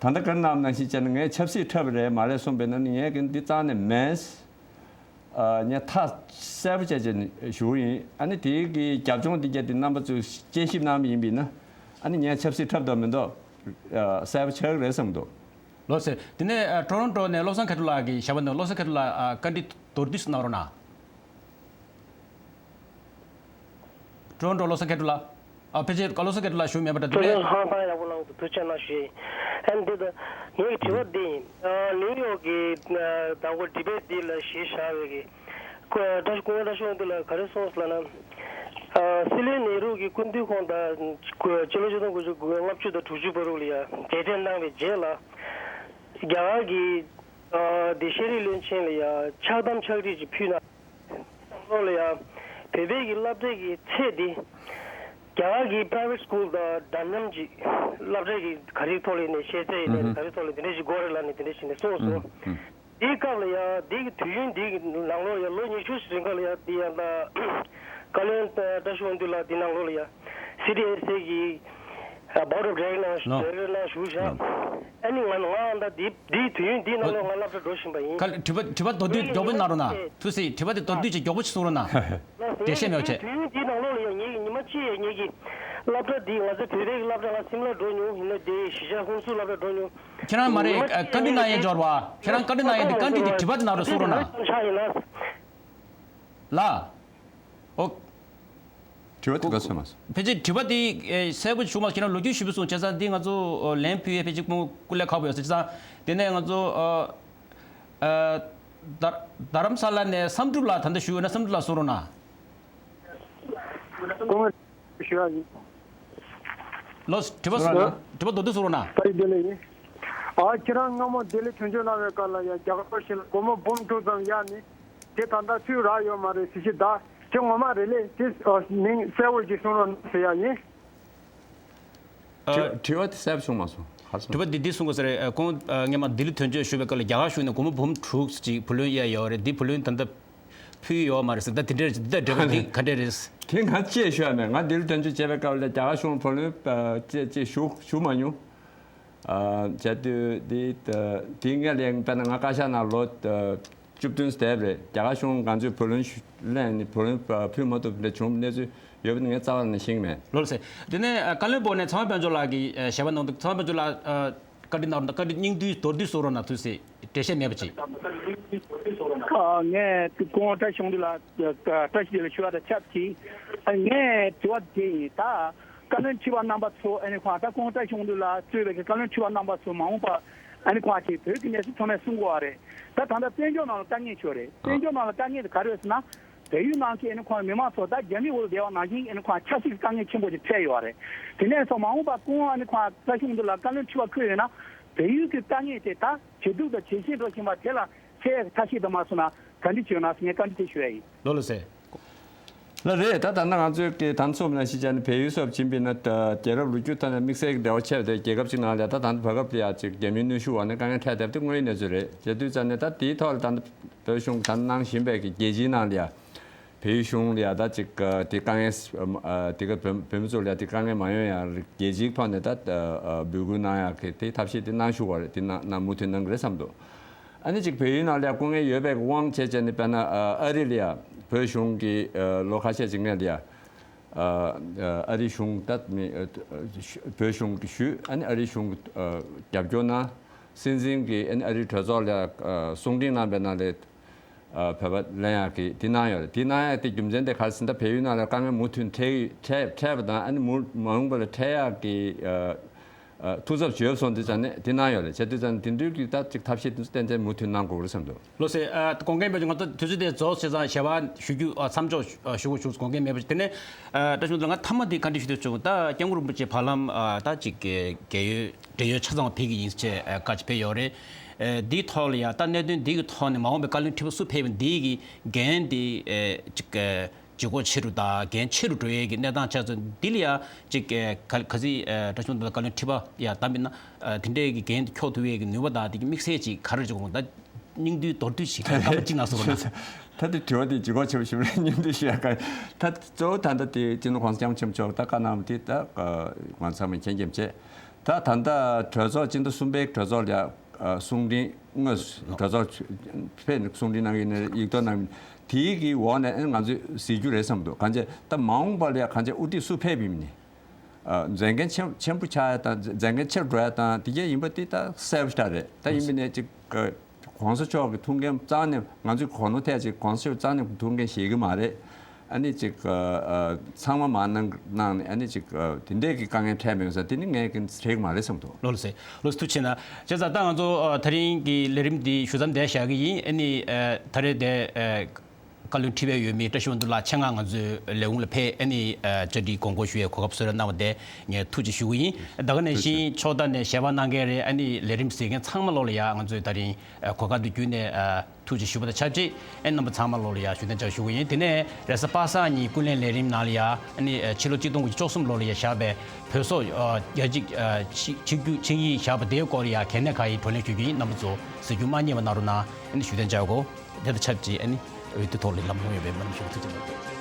ད་ལྟ་བཀའ་གནང་ནང་བཞིན་བྱས་ན་ངས་ཆབ་སྲིད་འཁྲབ་པ་རེད་མ་རེད་གསུངས་པས་ན་ནི་ངས་ཀྱིས་འདི་རྩ་ནས་མེད། ངས་ཐག་གསལ་པོ་བྱས་བྱས་ནས་ཞུ་གི་ཡིན། ཨ་ནི་དེའི་གི་རྒྱབ་ལྗོངས་འདི་གྱད་དེ་རྣམ་པ་ཚོས་དཔྱད་ཞིབ་གནང་བ་ཡིན་པས་ན་ཨ་ནི་ངས་ཆབ་སྲིད་འཁྲབ་དང་མི་འདུག་གསལ་པོ་ཆགས་ཀྱི་རེད་བསམ་འདུག་ལགས་སོ། དེ་ནས་ཊོ་རོན་ཊོ་ནས་བློ་བཟང་མཁས་གྲུབ་ལགས་ཀྱི་ཞལ་པར་འདུག་བློ་བཟང་མཁས་གྲུབ་ལགས་བཀའ་འདྲི་མདོར་བསྡུས་ཤིག་གནང་རོགས་གནང་། ཊོ་རོན་ཊོ་བློ་བཟང་མཁས་གྲུབ་ལགས། ཨ་ཕལ་ཆེར་བློ་བཟང་མཁས་གྲུབ་ལགས་ཞུ་མེད་པ་འདྲ་འདུག་ཐུགས་རྗེ་ཆེ། ཧང་སང་ཡག་པོ་གནང་འདུག་ཐུགས་རྗེ་གནང་ཞུ་ཡིན། ཨ་ནི་འདི་ད་ངའི་དྲི་བ་འདི་ཡིན། ཨ་ནིའུ་ཡོག་གི་ཨ་དང་པོ་ཌི་བེ་ཊི་འདི་ལ་གཞི་བཞག་པའི་གི་སྐུ་བཀྲ་ཤིས་སྐུ་ངོ་བཀྲ་ཤིས་དབང་འདུས་ལགས་ག་རེ་གསུངས་སོང་ལབ་ན། ཨ་སྲིད་བློན་ནེ་རུ་གི་སྐུ་མདུན་ཁོང་དང་སྤྱི་ལོ་ཆིག་སྟོང་དགུ་བརྒྱ་ལྔ་བཅུ་དང་དྲུག་ཅུ་བར་དུ་ལ་ཡ་མཇལ་འཕྲད་གནང་བའི་རྗེས་ལ། རྒྱ་གར་གྱི་ཨ་དེ་ཤེས་རིག་བློན་ཆེན་ལ་ཡ་ཕྱག་དམ་ཕྱག་བྲིས་ཅིག་ཕུལ་གནང་། ལོ་ལ་ཡང་བོད་པའི་གི་སློབ་གྲྭའི་གི་ཚད་འདི་རྒྱ་གར་གྱི་private school དང་འདྲ་མཉམ་ཅིག་སློབ་གྲྭའི་གི་ག་རེ་ཐོག་ལ་ནས་ཤེས་ཚད་ཡིན་ནའི་ག་རེ་ཐོག་ལ་དེ་འདྲ་ཞིག་དགོས་རེད་ལབ་ནས་དེ་འདྲ་ཞིག་ནས་གསུངས་སོང་། དེའི་སྐབས་ལ་ཡང་འདི་གི་དུས་ཡུན་འདི་གི་ནང་ལོགས་ཡང་ལོ་ཉི་ཤུ་ཞིག་རིང་ག་ལ་ཡང་འདི་ཡང་ད་ བཀའ་བློན་བཀྲ་ཤིས་དབང་འདུས་ལགས། འདི་ནང་ལོགས་ལ་ཡ། སི་ཌི་ཨེ་སི་ཨེ་གི་Board of Director ནང་ལོ། Director ནང་ཞུགས་བཞག་ལོ། ཨ་ནི་ང་ང་ད་འདི་འདི་དུས་ཡུན་འདི་ནང་ལོགས་ང་སློབ་གྲྭ་འགྲོ་བཞིན་པ་ཡིན། ཁ་དྲི་བ་དྲི་བ་མདོར་བསྡུས་མགྱོགས་པོ་གནང་རོགས་གནང་། ཐུགས་སྲས། དྲི་བ་དེ་མདོར་བསྡུས་ཅིག་མགྱོགས་པོ་ཅིག་གསུང་རོགས་གནང་། དེ་བཤད་མེད་པ་བྱས། དུས་ཡུན་འདི་ནང་ལོགས་ལ་ཡ། ངེད་ཀྱི་ཉི་མ་གཅིག་ཡ། ངེད་ཀྱི་སློབ་གྲྭ་འདི་ང་ཚོའི་བོད་རིགས་སློབ་གྲྭ་ང་སིམ་ལ་འགྲོ་མྱོང་། ཡིན་ན་དེ་གཞིས་ཆགས་ཧུན་སུར་སློབ་གྲྭ་འགྲོ་མྱོང་། ཁྱེད་རང་མ་རེད། ཉི་མ་གཅིག་ཡ། བཀའ་འདྲི་གནང་ཡས་འབྱོར་བ། ཁྱེད་རང་བཀའ་འདྲི་གནང་ཡས་འདི་བཀའ་འདྲི་འདི་དྲི་བ་འདི་གནང་རོགས། གསུང་རོགས་གནང་། ཆགས་ཡིན་ན། ལགས། ཨོ། དྲི་བ་དེ་ག་སོང་མ་སོང་། ཕལ་ཆེར་དྲི་བ་དེ་ཨེ་གསལ་པོ་ཞུ་མ་སོང་། ཁྱེད་རང་ལོ་རྒྱུས་ཞིབ་པོ་གསུངས། བྱས་ཙང་འདི་ང་ཚོ་ཨོ་ལན་ཕུལ་ཡས་ཕལ་ཆེར་ཁོང་སྐུ་ལས་ཁག་པོ་ཡོད་ས། བྱས་ཙང་དེ་ནས་ང་ཚོ་ཨ་ཨ་རྡ་རྡ་རམ་ས་ལ་ནས་བསམ་གྲུབ་ལགས། ད་ལྟ་ཞུ་ཡོད་ན་བསམ་གྲུབ་ལགས་གསུང་རོགས་གནང་། སྐུ་ངོ་ཞུ་ཡ་ཡིན། ལོ། དྲི་བ་གསུང་། དྲི་བ་མདོར་བསྡུས་གསུང་རོགས་གནང་། ད་རེས་བདེ་ལེགས་ཡིན། ཨ་ཁྱེད་རང་སྔ་མོ་ལྡི་ལི་དོན་གཅོད་གནང་བའི་སྐབས་ལ་ཡ། རྒྱ་གར་ཞིག་ལ་སྒོར་མོ་འབུམ་དྲུག་ཙམ་གཡར་ནས། དེ་ད་ལྟ་ཚུར་རག་ཡོད་མ་རེད་ཟེར་གྱི་གདའ། དེ་ངོ་མ་རེད་ལེ། དེ་ཨ་མིང་གསལ་བོ་ཅིག་གསུང་རོགས་གནང་ཟེར་ཡ་ཡིན། ཨ། དྲི་དྲི་བ་དེ་གསལ་པོ་གསུངས་མ་སོང་། ག་རེ་གསུངས། དྲི་བ་འདི་འདི་གསུང་དགོས་ས་རེད། ཨ་ཁོང་ཨ་སྔོན་མ་ལྡི་ལི་དོན་གཅོད་ཞུ་བའི་སྐབས་ལ་རྒྱ་གར་གཞུང་ནས་སྒོར་མོ་འབུམ་དྲུག་ཅིག་བུ་ལོན་གཡར་ཡོད་རེད། འདི་བུ་ལོན་ད་ལྟ་ཕུལ་ཡོད་མ་རེད་ཟེར། ད་དེ་འདྲ་རེད། འདི་འདྲ་རེད། འདི་ག་འདྲ་རེད། དེ་ང་ཅེས་ཤོད་ཡ་མེད། ང་ལྡི་ལི་དོན་གཅོད་བྱས་པའི་སྐབས་ལ་རྒྱ་གར་གཞུང་བུ་ལོན་ཨ་ཅེས་ཅེས་ཞུ་ཞུ་མ་མྱོང་། ཨ་བྱས་དུས་འདི་ད་དེའི་སྔོན་ལ་དཔེར་ན་ང་བཀའ་ཤག་ནང་ལོ་ཨ་བཅུ་བདུན་བསྡད་པ་རེད། རྒྱ་གར་གཞུང་ང་ཚོས་བུ་ལོན་ཞུ་ལེན་ནས་བུ་ལོན་ཨ་ཕུལ་མ་ཐུབ་པ་འདྲ་བྱུང་གནས་ཚུལ་ཡོད་པ་ངས་རྩ་བ་ནས་ཤེས་ཀྱི་མེད། ལགས་སེ། དེ་ནས་ཨ་བཀའ་བློན་འབོར་ནས་ཚང་མ་དཔལ་འབྱོར་ལགས་ཀྱིས་ཨ་ཞལ་པར་གནང་འདུག་ཚང་མ་དཔལ་འབྱོར་ལགས་ཨ་བཀའ་འདྲི་གནང་རོགས་གནང་། བཀའ་འདྲི་སྙིང་བསྡུས་མདོར་བསྡུས་གསུང་རོགས་གནང་། ཐུགས་སྲས། འགྲེལ་བཤད་མེད་པ་ཅིག་ཨ་ངས་སྐུ་ངོ་བཀྲ་ཤིས་དབང་འདུས་ལགས་བཀྲ་ཤིས་བདེ་ལེགས་ཞུ་བ་དང་ཆབས་ཅིག་ཨ་ངས་དྲི་བ་དེ་ཡིན། ད་བཀའ་བློན་ཁྲི་པ་རྣམ་པ་ཚོ་ཨ་ནི་ཁོང་ད་སྐུ་ངོ་བཀྲ་ཤིས་དབང་འདུས་ལགས་གཙོས་པའི་བཀའ་བློན་ཁྲི་པ་རྣམ་པ་ཚོ་མ་འོངས་པ་ཨ་ནི་ཁོང་ཅིག་བོད་ཀྱི་གནས་ཚུལ་ཚང་མས་གསུང་དགོས་པ་རེད། ད་ད་ལྟ་བཙན་བྱོལ་ནང་ལ་དཀའ་ངལ་ཆེ་བ་རེད། བཙན་བྱོལ་ནང་ལ་དཀའ་ངལ་དེ་ག་རེ་ཡོད་ཟེར་ན། བལ་ཡུལ་ནང་གི་ཨ་ནི་ཁོང་མི་མང་ཚོ་ད་རྒྱ་མིའི་འོག་ལ་བསྡད་པ་ནང་བཞིན་ཨ་ནི་ཁོང་ཆབ་སྲིད་ཀྱི་དཀའ་ངལ་ཆེན་པོ་ཞིག་འཕྲད་ཡོད་རེད། དེ་ནས་སོང་མ་འོངས་པ་སྐུ་ངོ་ཨ་ནི་ཁོང་བཀྲ་ཤིས་དབང་འདུས་ལགས་བཀའ་བློན་ཁྲི་པ་བསྐོས་ཡོད་ན། བལ་ཡུལ་གྱི་དཀའ་ངལ་དེ་ད་ཇེ་སྡུག་དང་ཇེ་ཆེར་འགྲོ་བཞིན་པ་དེ་ལ་འཕྲད་ཡག་གི་ཐབས་ཤེས་དང་མ་སོང་ན་ག་འདྲ་བྱེད་ཡོད་ན་ངས་བཀའ་འདྲི་དེ་ཞུ་ཡ་ཡིན། ལགས་ལགས་སེ། ལགས་རེད། ད་ད་ལྟ་ང་ཚོས་ཀྱི་ད་ཚོགས་ནང་བཞིན་བྱས་ནས་བལ་ཡུལ་སོགས་ཕྱིན་པ་ཡིན་ན། ད་རྒྱལ་རབས་ལོ་རྒྱུས་ཐོག་ནས་དམིགས་བསལ་གྱི་འབྲེལ་བ་ཆེ་བ་དེ། རྒྱལ་ཁབ་ཅིག་ནང་ལ་ད་ད་ལྟ་བར་སྐབས་ལ་ཡ་ཅིག་རྒྱ་མིའི་གནོན་ཤུགས་འོག་ནས་དཀའ་ངལ་འཕྲད་བསྡད་པ་དེ་དངོས་ཡོད་གནས་ཚུལ་རེད། བྱས་དུས་ཙང་ནས་ད་དེའི་ཐོག་ལ་ད་ལྟ་བོད་གཞུང་ད་ནང་བཞིན་པའི་གི་རྒྱལ་སྤྱིའི་ནང་ལ་ཡ། བལ་ཡུལ་གཞུང་ལ་ཡ་ད་ཅིག་ཨ་དེ་དཀའ་ངལ་ཨ་དེ་ག་བོད་བོད་མི་ཚོ་ལ་ཡ་དེ་དཀའ་ངལ་མ་ཡོང་ཡ་རྒྱལ་སྤྱིའི་ཐོག་ནས་ད་ཨ་འབོད་སྐུལ་གནང་ཡ་གི་དེ་ཐབས་ཤེས་དེ་གནང་བཞུགས་པ་རེད། དེ་གནང་གནང་མུ་མཐུད་གནང་གི་རེད་བསམ་འདུག་ཨ་ནི་ཅིག་བལ་ཡུལ་ནང་ལ་ཡ་སྐུ་ངལ་ཡོད་པའི་དབང་བྱས་བྱས་ནས། དཔེར་ན་ཨ་ཨ་རི་ལ་ཡ་བོད་གཞུང་གིས་ཨ་ལོ་ཁ་ཤས་ཅིག་སྔོན་ལ་ཡ་ཨ་ཨ་རི་གཞུང་ད་མི་ཨ་བོད་གཞུང་གིས་ཞུས། ཨ་ནི་ཨ་རི་གཞུང་གིས་ཨ་རྒྱབ་སྐྱོར་གནང་། སྲིད་འཛིན་གྱིས་ཨ་ནི་ཨ་རིའི་གྲོས་ཚོགས་ལ་ཡ་ཨ་གསུང་འཕྲིན་གནང་བའི་ནང་ལ། ཨ་བོད་པ་ལེན་ཡག་གི་དེ་གནང་ཡོད་རེད། དེ་གནང་ཡག་དེ་རྒྱུ་མཚན་དེ་ག་རེ་ཟེར་ན། ད་བལ་ཡུལ་ནང་ལ་དཀའ་ངལ་མུ་མཐུད་འཕྲད་འཕྲད་འཕྲད་པ་དང་། ཨ་ནི་མུ་མ་འོངས་པ་ལ་འཕྲད་ཡག་གི་ཨ་ཨ་ཐུགས་འཚབ་བྱོས་སོང་དུས་ཙང་ནས་དེ་གནང་ཡོད་རེད། བྱས་དུས་ཙང་ནས་དེ་འདྲའི་གི་ད་ཅིག་ཐབས་ཤེས་དེ་ཚོ་ཏན་ཏན་མུ་མཐུད་གནང་དགོས་རེད་བསམ་འདུག་ལགས་སེ། ཨ་དགོངས་འགལ་མེད་པ་ཅིག་ང་ཚོ་དུས་ཚོད་དེ་རྫོགས་བྱས་ཙང་ཞལ་པར་ཞུ་རྒྱུ་ཨ་མཚམས་འཇོག་ཨ་ཞུ་དགོས་བྱུང་། དགོངས་འགལ་མེད་པ་ཅིག་དེ་ནས་ཨ་བཀྲ་ཤིས་དབང་འདུས་ལགས་ང་མཐའ་མ་དེ་བཀའ་འདྲི་ཞུ་འདོད་བྱུང་། ད་སྐྱབས་མགོན་རིན་པོ་ཆེ་བར་ལམ་ཨ་ད་ཅིག་རྒས་ཡོལ་བགྲེས་ཡོལ་ཆ་ཚང་བ་ཕེབས་ཀྱི་ཡིན་ཟེར་བྱས་ཨ་བཀའ་ཅིག་ཕེབས་ཡོད་རེད། ཨ་འདིའི་ཐོག་ལ་ཡ་ད་གནད་དོན་འདི་གི་ཐོག་ནས་མ་འོངས་པའི་བཀའ་བློན་ཁྲི་པ་སུ་ཕེབས་པ་འདི་གི་འགན་འདི་ཨ་ཅིག་ཨ་ལྗིད་ཁོག་ཆེ་རུ་དང་འགན་ཆེ་རུ་འགྲོ་ཡས་ཀྱི་གནས་སྟངས་ཆགས་ཚུལ་འདི་ལ་ཡ་ཅིག་ག་ག་ཚིག་བཀྲ་ཤིས་དབང་འདུས་བཀའ་བློན་ཁྲི་པ་ཡ་བདམས་པ་ཡིན་ན་དེ་འདྲའི་གི་འགན་དེ་འཁྱོག་ཐུབ་ཡས་ཀྱི་ནུས་པ་དང་དེ་གི་དམིགས་བསལ་ཅིག་ག་རེ་ཅིག་དགོངས། ད་སྙིང་བསྡུས་མདོར་བསྡུས་ཤིག་སྐར་མ་གཅིག་ནང་གསུང་རོགས་གནང་། ད་དེ་དྲི་བ་དེ་ལྗིད་ཁོག་ཆེ་བ་ཞིག་རེད། སྙིང་བསྡུས་ཞུ་ཡ་ག་ད་གཙོ་བོ་ད་ལྟ་དེ་སྤྱི་ནོར་༸གོང་ས་༸སྐྱབས་མགོན་ཆེན་པོ་མཆོག་ད་བཀའ་གནང་བ་དེ་ད་ང་ཚང་མས་མཁྱེན་མཁྱེན་བྱས། ད་ད་ལྟ་གྲོས་ཚོགས་སྤྱི་ཟླ་གསུམ་པའི་གྲོས་ཚོགས་ལ་ཡ་ཨ་གསུང་འཕྲིན་དངོས་སུ་གྲོས་ཚོགས་ཕེབས་ནས་གསུང་འཕྲིན་གནང་གི་ཡིན་ནའི་ཡིག་ཐོག་གནང་གི་ཡིན། དེའི་གི་འོག་ནས་ཨ་ང་ཚོས་གཟིགས་རྒྱུ་རེད་བསམ་འདུག་གང་བྱས་ད་མ་འོངས་པ་ལ་ཡ་གང་བྱས་དབུ་ཁྲིད་སུ་ཕེབས་ཡིན་ནའི་ཨ་མཛད་འགན་ཆེན་ཆེན་པོ་ཆགས་ཡ་དང་མཛད་འགན་ཆེ་རུ་འགྲོ་ཡ་དང་དེ་གས་ཡིན་པ་དེ་ད་གསལ་པོ་ཞེ་དྲག་རེད། ད་ཡིན་པ་ནས་ཅིག་༸གོང་ས་མཆོག་གི་ཐུགས་འགན་རྩ་ནས་ང་ཚོས་གོ་ནོར་ཐེབས་ཅིག་༸གོང་ས་མཆོག་རྩ་ནས་ཐུགས་འགན་བཞེས་གི་མ་རེད། ཨ་ནི་ཅིག་ཨ་ཨ་ཚང་མ་མར་གནང་གནང་ནས་ཨ་ནི་ཅིག་ཨ་དེ་འདྲས་ཀྱི་དཀའ་ངལ་འཕྲད་མེད་ས་དེ་ནི་ངས་ཀྱི་དྲན་གྱི་མ་རེད་བསམ་འདུག་ལགས་སེ། ལགས་སེ། ཐུགས་རྗེ་ཆེ་གནང་། བྱས་ཙང་ད་ང་ཚོ་ཨ་ད་རིང་གི་ལས་རིམ་འདི་ཞུ་མཚམས་འདིར་བཞག་གི་ཡིན། ཨ་ནི་ཨ་ད་རེས་དེ་ཨ་བཀའ་བློན་ཁྲི་པ་འོས་མི་བཀྲ་ཤིས་དབང་འདུས་ལགས་ཆེད་མངགས་ང་ཚོའི་ལས་ཁུངས་ལ་ཕེབས་ཨ་ནི་ཨ་བཅར་འདྲི་དགོངས་སྐོར་ཞུ་ཡའི་གོ་སྐབས་གསོལ་རས་གནང་བ་དེ་ངས་ཐུགས་རྗེ་ཞུ་གི་ཡིན། ད་ག་ནང་བཞིན་ཕྱོགས་མཐའ་ནས་ཞལ་པར་གནང་མཁན་རེད། ཨ་ནི་ལས་རིམ་གཟིགས་མཁན་ཚང་མ་ལོག་ལ་ཡ་ང་ཚོས་ད་རིང་ཨ་གོ་སྐབས་འདི་བརྒྱུད་ནས་ཨ་ཐུགས་རྗེ་ཞུ་བ་དང་ཆབས་ཅིག་ཨ་རྣམ་པ་ཚང་མ་ལོག་ལ་ཡ་བཞུགས་གདན་འཇགས་ཞུ་གི་ཡིན། དེ་ནས་རེས་གཟའ་པ་སངས་ཉིན་ཀུན་གླེང་ལས་རིམ་ནང་ལ་ཡ་ཨ་ནི་ཕྱི་ལོ་གཅིག་སྟོང་དགུ་བརྒྱ་བཅུ་གསུམ་ལོ་ལ་ཡ་བཞག་པའི་བོད་སོག་ཨ་རྒྱལ་གཅེས་ཨ་ཆིག་ཆིག་བརྒྱུད་ཆིངས་ཡིག་བཞག་པ་དེའི་སྐོར་ལ་ཡ་གལ་གནད་གང་ཡིན་བགྲོ་གླེང་ཞུ་རྒྱུ་ཡིན། རྣམ་པ་ཚོ་གཟིགས་རྒྱུ་མ་བསྙེལ་བ་གནང་རོགས་གནང་། ཨ་ནི་བཞུགས་གདན་འཇགས་དགོས། དེ་དང་ཆབས་ཅིག་ཨ་ནི་འོས་བསྡུ་ཐོག་ལ་ལམ་ལྷོང་ཡོད་པའི་སྨོན་ལམ་ཞུ། ཐུགས་རྗེ་གནང་།